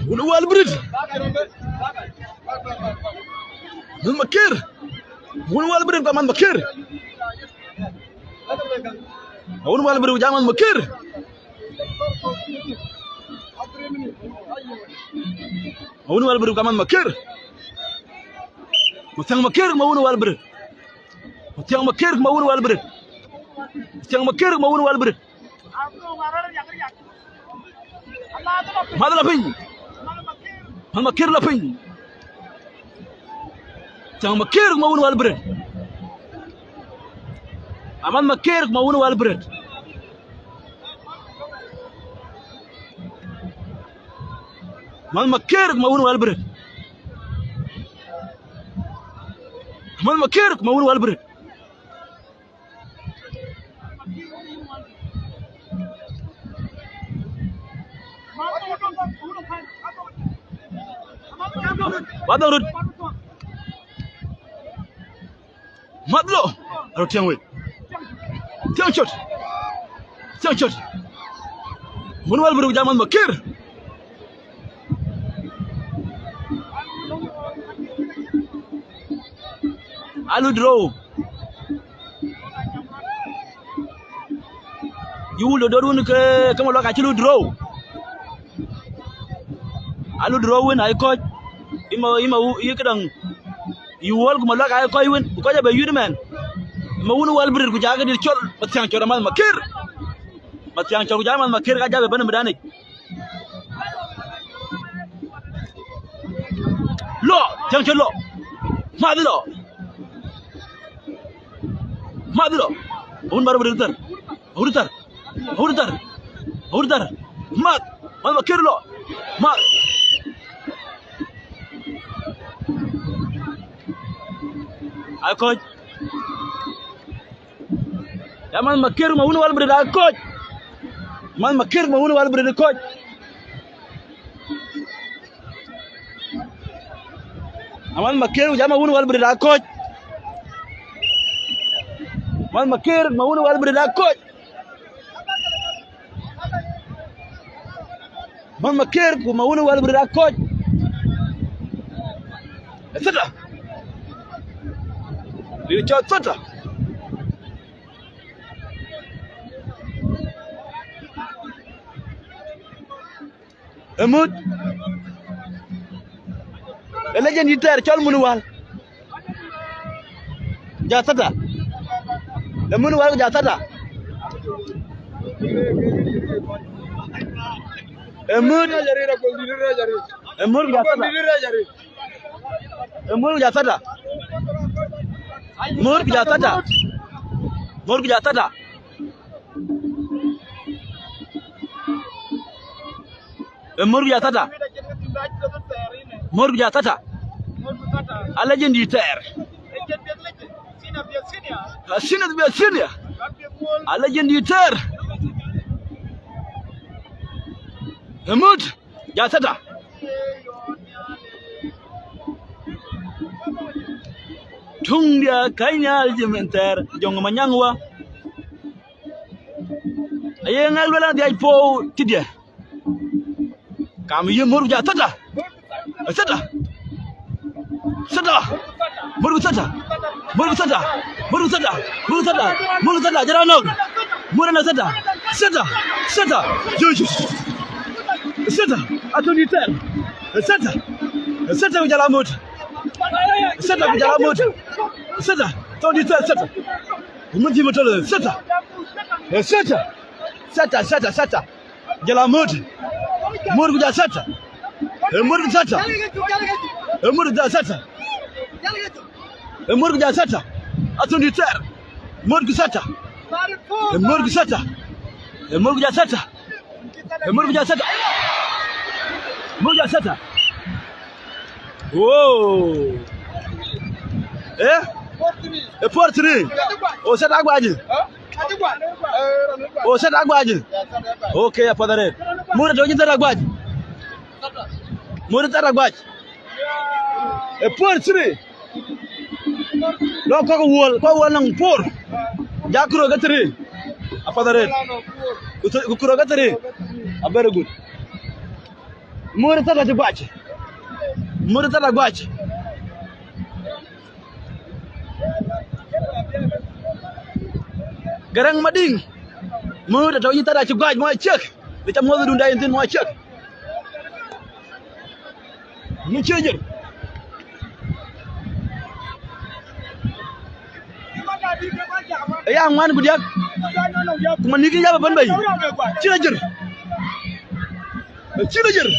Awun Wal Brit. Aman Makër. Awun Wal Brit ku Aman Makër. Awun Wal Brit ku jam Aman Makër. Awun Wal Brit ku Aman Makër. Ku Thiäŋ Makër ku Awun Wal Brit. Ku Thiäŋ Makër ku Awun Wal Brit. Ku Thiäŋ Makër ku Awun Wal Brit. Math la piny. Aman Makër la piny. Thiäŋ Makër ku Awun Wal Brit. Aman Makër ku Awun Wal Brit. Aman Makër ku Awun Wal Brit. Aman Makër ku Awun Wal Brit. Wadhorut. Math lɔ. Arot tiɛŋ wei. Tiɛŋ cot. Tiɛŋ cot. Awun Wal Brit ku jam Aman Makër. Alu draw. Yï wul dodorun ke, ke Malɔk acï lu draw. Alu draw wën ai kɔc. Ima, ima, yï këdäŋ. Yï wol ku Malɔk ai kɔc wën. Ku kɔc abë yut mɛn. Ma Awun Wal Brit ku jakë dït col. Mathiäŋ cot Aman Makër. Mathiäŋ cot ku jam Aman Makër ka jabë bɛ̈n mëdanic. Lɔ, Thiäŋ cot lɔ. Math lɔ. Math lɔ. Awun Wal Brit thar. Awun thar. Awun thar. Awun thar. Math. Aman Makër lɔ. Math. Ai kɔc. Aman Makër ma Awun Wal Brit aa kɔc. Aman Makër ma Awun Wal Brit kɔc. Aman Makër ku jam Awun Wal Brit aa kɔc. Aman Makër ma Awun Wal Brit aa kɔc. Aman Makër ku ma Awun Wal Brit aa kɔc. Ë thata. Rin cɔl thata. Ë mut. Ë legend dït thɛɛr cɔl Mun Wal. Ja thata. Ë Mun Wal ku ja thata. Ë mut. Ë mut ku ja thata. Ë mut ku ja thata. Mut ku ja thata. Mut ku ja thata. Ë mut ku ja thata. Mut ku ja thata. A legend dït thɛɛr. A senior bï a senior. A legend dït thɛɛr. Ë mut. Ja thata. Tuŋ dia kanyal jimin thɛɛr, Jɔŋ Manyaŋ wa. Aye ŋɛk luel an dhiac puɔ̈u tïdiɛ̈. Kam yï mur ku ja thata. Thata. Thata. Mur ku thata. Mur ku thata. Mur ku thata. Mur ku thata. Mur ku thata. Jara nɔ̈k. Mur na thata. Thata. Thata. Yo, yo. Thata. Atoni ter. Thata. Thata ku jala mut. Thata ku jala mut. Thata. Toni ter thata. Mut ji mutol thata. Thata. Thata, thata, thata. Jala mut. Mut ku ja thata. Ë mut ku thata. Ë mut ku ja thata. Ë mut ku ja thata. Atoni ter. Mut ku thata. Ë mut ku thata. Ë mut ku ja thata. Ë mut ku ja thata. Mut ku ja thata. Woo. Eh? Ë four three. O thata aguaji. O thata aguaji. Okay, apath arëët. Mut atoni thata aguaji. Mut thata aguaji. Ë four three. Lɔ kɔk wuɔl, kɔk wuɔl nɔŋ four. Jak kuro ke three. Apath arëët. Ku th-, ku kuro ke three. A very good. Mur thada ti guac. Mur thada guac. Garaŋ Madiŋ. Mur tɔ yi thada ci guac mɔ cek. Bi ca mɔth dunda yin thin mɔ cek. Ni cï jër. Ë ya ŋuan ku diäk. Ku man ni kï ya bɛ̈n bei. Cï jër. Cï jër.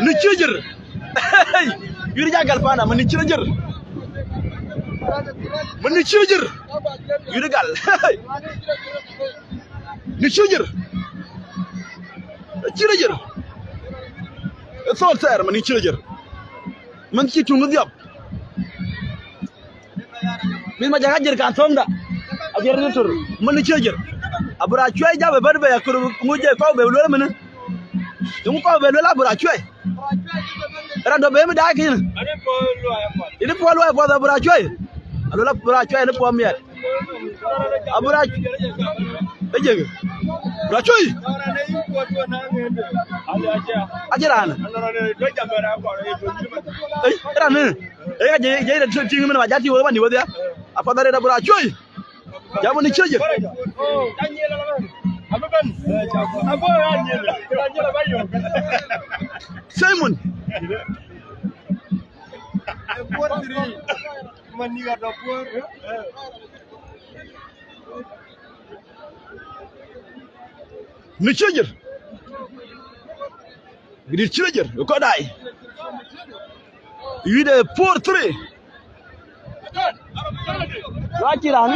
Ni cï jër. Hey, yïn ja gal pana, man ni cï jër. Man ni cï jër. Yïn gal. Hey. Ni cï jër. Cï jër. Thon thɛɛr, man ni cï jër. Man cï tuŋ dhiɔp. Min ma jaka jër kan thomda. A jër ni tur. Man ni cï jër. Abura cuai ja be bɛ̈n bei akur ŋu je kɔu be luel mene. Ŋu kɔu be luel abura cuai. Ran do be mi daa kin. Ini puɔl wai puɔth abura cuai. Alo la abura cuai ni puɔl miɛt. Abura ejege. Abura cuai. Aje ran. Ei, ran ni. Ei, aje, aje ran tiŋ min ma jati wo mani wo dia. Apath arëët abura cuai. Jamu ni cï jër. Simon. Ni cï jër. Gidit cï jër. Ko dai. Yïde four three. Wa cï raan.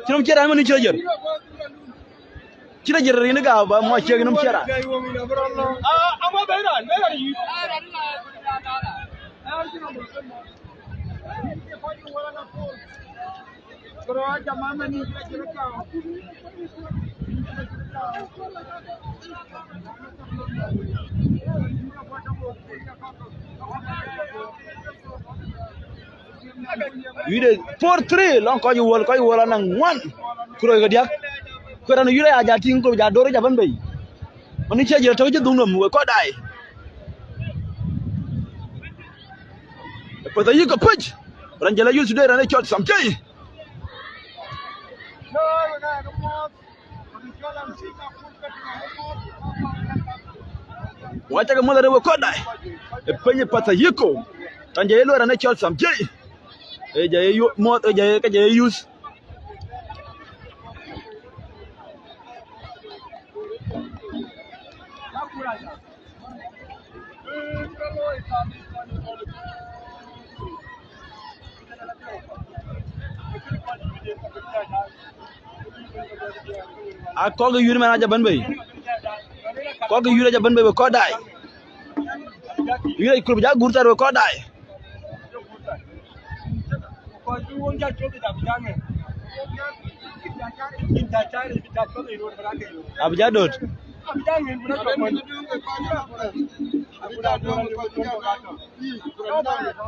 Cï nom cï raan, man ni cï jër. Cï jër rin ga ba mo cï nom cï raan. Yïde four three lɔŋ kɔc wuɔl, kɔc wuɔl anɔŋ ŋuan. Ku roi ke diäk. Ku raan yïde ya ja tïŋ ku ja dor ja bɛ̈n bei. Man ni cï jër tɔ̈ cï dhuŋ nɔm we kɔc dai. Path ayï ke pec. Raan jël ayuth today raan ë cɔl Samcei. Wa cak muɔth arëët we kɔc dai. Ë peny ë path ayï ko. Raan jël ye luɔi raan ë cɔl Samcei. Ë jɛ ye yu-, muɔth, ë jɛ ye, ke jɛ ye yuth. A kɔk yï yur man aja bɛ̈n bei. Kɔk yï yur aja bɛ̈n bei, we kɔc dai. Yur aja kur bï ja gur thar, we kɔc dai. Abï ja döt.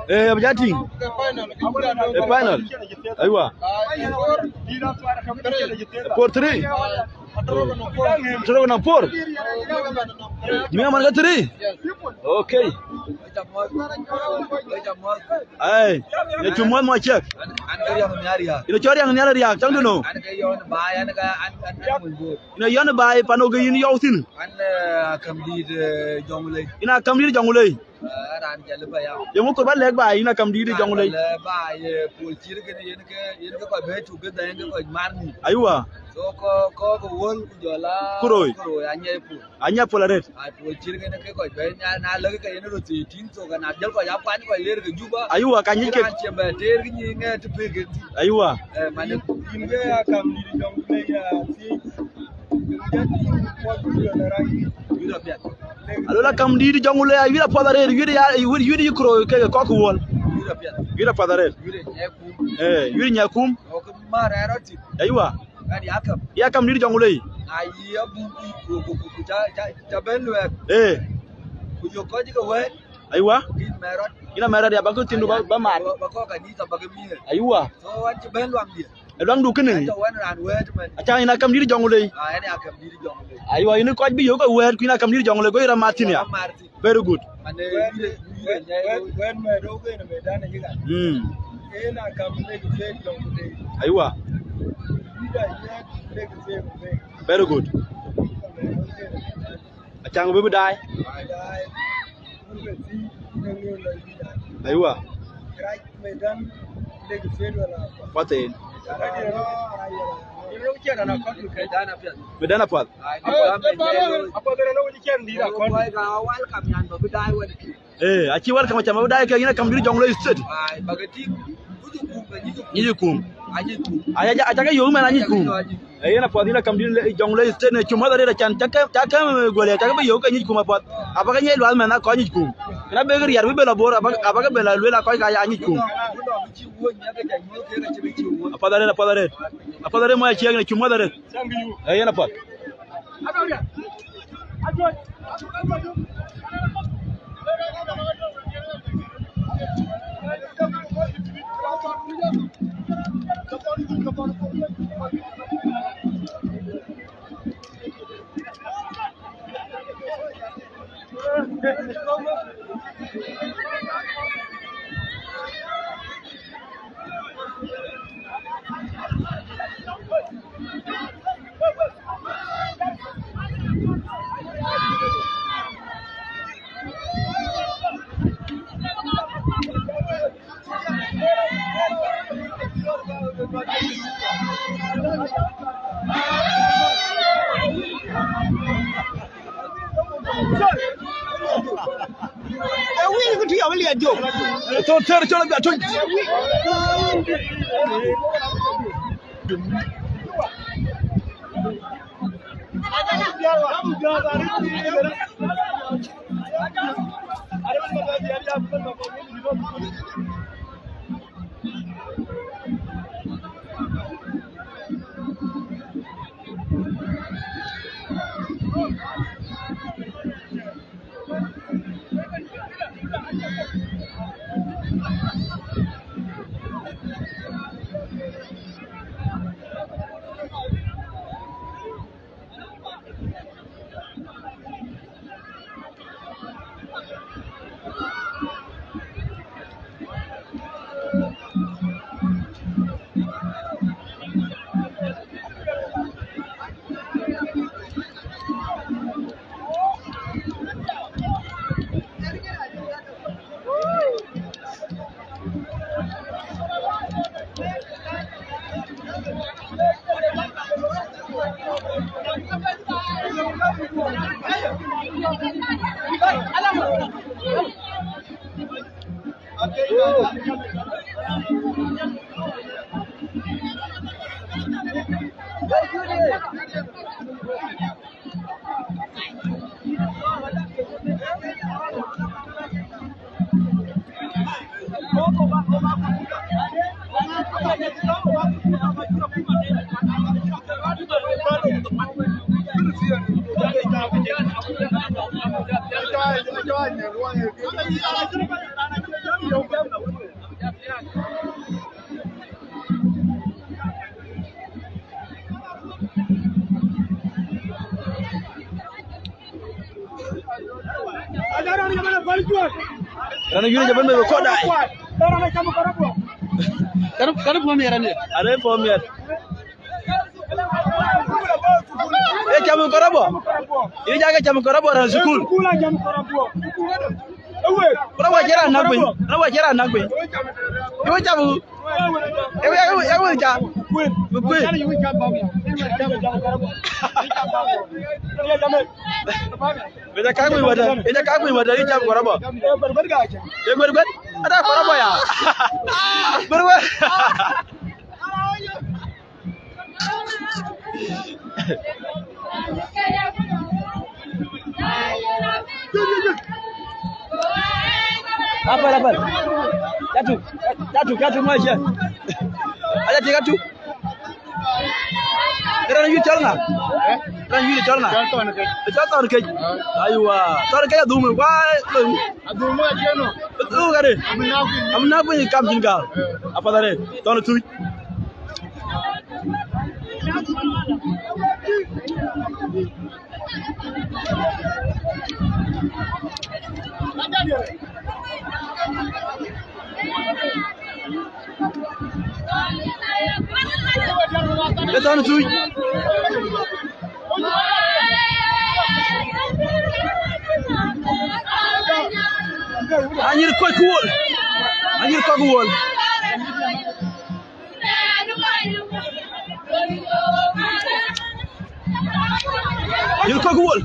Eh, abï ja tïŋ. Eh, final. Aywa. Four three. Toro na four. Jimmy man ka three. Okay. Ai, ne cï muɔ̈th mɔ cek. An, an ke riɛŋ nhial riääk. Ina cɔl riɛŋ nhial riääk, cäŋ dun o. An ke yɔn baai, an ke, an, an, an muny bor. Ina yɔn baai, pan o ke yïn yɔu thïn. An, eh, akam dïït, eh, Jɔŋlei. Ina akam dïït Jɔŋlei. Eh, raan jal ba ya. Yeŋö kor ba lɛ̈k baai, ina akam dïït Jɔŋlei. Raan jal baai, eh, Pol Cir kën yen ke, yen ke kɔc bɛ̈ɛ̈i tuk ke dhɛ̈ɛ̈ŋ ke kɔc mar ni. Aywa. So kɔ, kɔ ke wöl ku jɔl a. Kuroi. Kuroi, anyɛ Pol. Anyɛ Pol arëët. Ai, Pol Cir kën ke kɔc bɛ̈ɛ̈i, na, na lëk ke yen röt thii tïŋ thok, na jël kɔc a kuany kɔc ler ke Juba. Aywa, ka nyic ke. Raan cï bɛ teer ke nyic ŋɛɛt të pek ke thïn. Aywa. Eh, man yïn ke akam dïït Jɔŋlei ya thii. Alola akam dïït Jɔŋlei, a wiɛ̈t apath arëët, wiɛ̈t ya, wiɛ̈t, wiɛ̈t yï Kuroi ke kɔk wuɔl. Wiɛ̈t apath arëët. Eh, wiɛ̈t Nyakum. Aywa. Kan ya akam. Ya akam dïït Jɔŋlei. Ayi, abu ku, ku, ku, ku, ca, ca, ca ben luɛɛk. Eh. Ku jɔ kɔc ke wɛ̈ɛ̈t. Aywa. Ku yïn mɛ̈t rɔt. Yïn amɛ̈t rɔt ya, ba kë thiindu ba, ba mat. Ba kɔc kanitha ba ke miëët. Aywa. So, wan cï bɛ̈n luaŋdiɛ̈. Ë luaŋdu kënë. Wan cï wɛ̈n raan wɛ̈ɛ̈t man. Acä yïn akam dït Jɔŋlei. Ah, ɣɛn akam dït Jɔŋlei. Aywa, yïn kɔc bï yök ke wɛ̈ɛ̈t, ku yïn akam dït Jɔŋlei, go yï rɔt mat thïn ya. Rɔt mat thïn. Very good. Mane wɛ̈ɛ̈t, wɛ̈ɛ̈t, wɛ̈ɛ̈t mɛ̈t rɔt kënë mɛ̈t dan ë yï kan. Mm. Yen akam lek sek Jɔŋlei. Aywa. Yï da yɛn lek sek Jɔŋlei. Very good. Acaŋ bï bï daai. Aywa. Path en. Mɛ̈t dan apath. Eh, acï welcome, acä bï daai kek yïn akam dït Jɔŋlei State. Nyic kum. Aya, acä ke yök mɛn anyic kum. Ee, yen apath yïn akam dït Jɔŋlei State në cï muɔ̈th arëët acan, cä ke, cä ke, eh, guël ya, cä ke bï yök ke nyic kum apath. Abä ke nyic luath mɛn akɔc nyic kum. Kënë abï ke riɛɛr bï bɛ lɔ Bor, abä, abä ke bɛ lɔ lueel akɔc ka ya nyic kum. Apath arëët, apath arëët. Apath arëët mɔc aciëk në cï muɔ̈th arëët. Ee, yen apath. Ee, wïc kë tïc abï liɛt jök. Thon thɛɛr cɔl abï atuc. Raan ë yïn jɔ bɛ̈n bɛ kɔ̈t daai. Kan, kan puɔ̈u miɛt raan ë. Are puɔ̈u miɛt. Ee cam kɔ̈rɔbɔ. Yïn jɔ ke cam kɔ̈rɔbɔ raan thukul. Kɔ̈rɔbɔ cï raan näk piny. Kɔ̈rɔbɔ cï raan näk piny. Yïn cam. Ewe, ewe, ewe, ca. Bï kuëë. Ë ca kak wïc wada, ë ca kak wïc wada, yï cam kɔ̈rɔbɔ. Ë guer guer. Ada kɔ̈rɔbɔ ya. Guer guer. Apɛl, apɛl. Catu, catu, catu, mɔc cɛ. Aja tik atu. Ë raan ë yï cɔl ŋa? Raan yï cɔl ŋa? Cɔl Thɔn Kec. Cɔl Thɔn Kec. Aywa. Thɔn Kec adhum, wä, loi. Adhum, wä, jeno. Adhum, kade? Am na piny. Am na piny kam cin gal. Eh. Apath arëët. Thɔn Thuc. Ë Thɔn Thuc. Anyïr kɔc ku wol. Anyïr kɔc ku wol. Anyïr kɔc ku wol.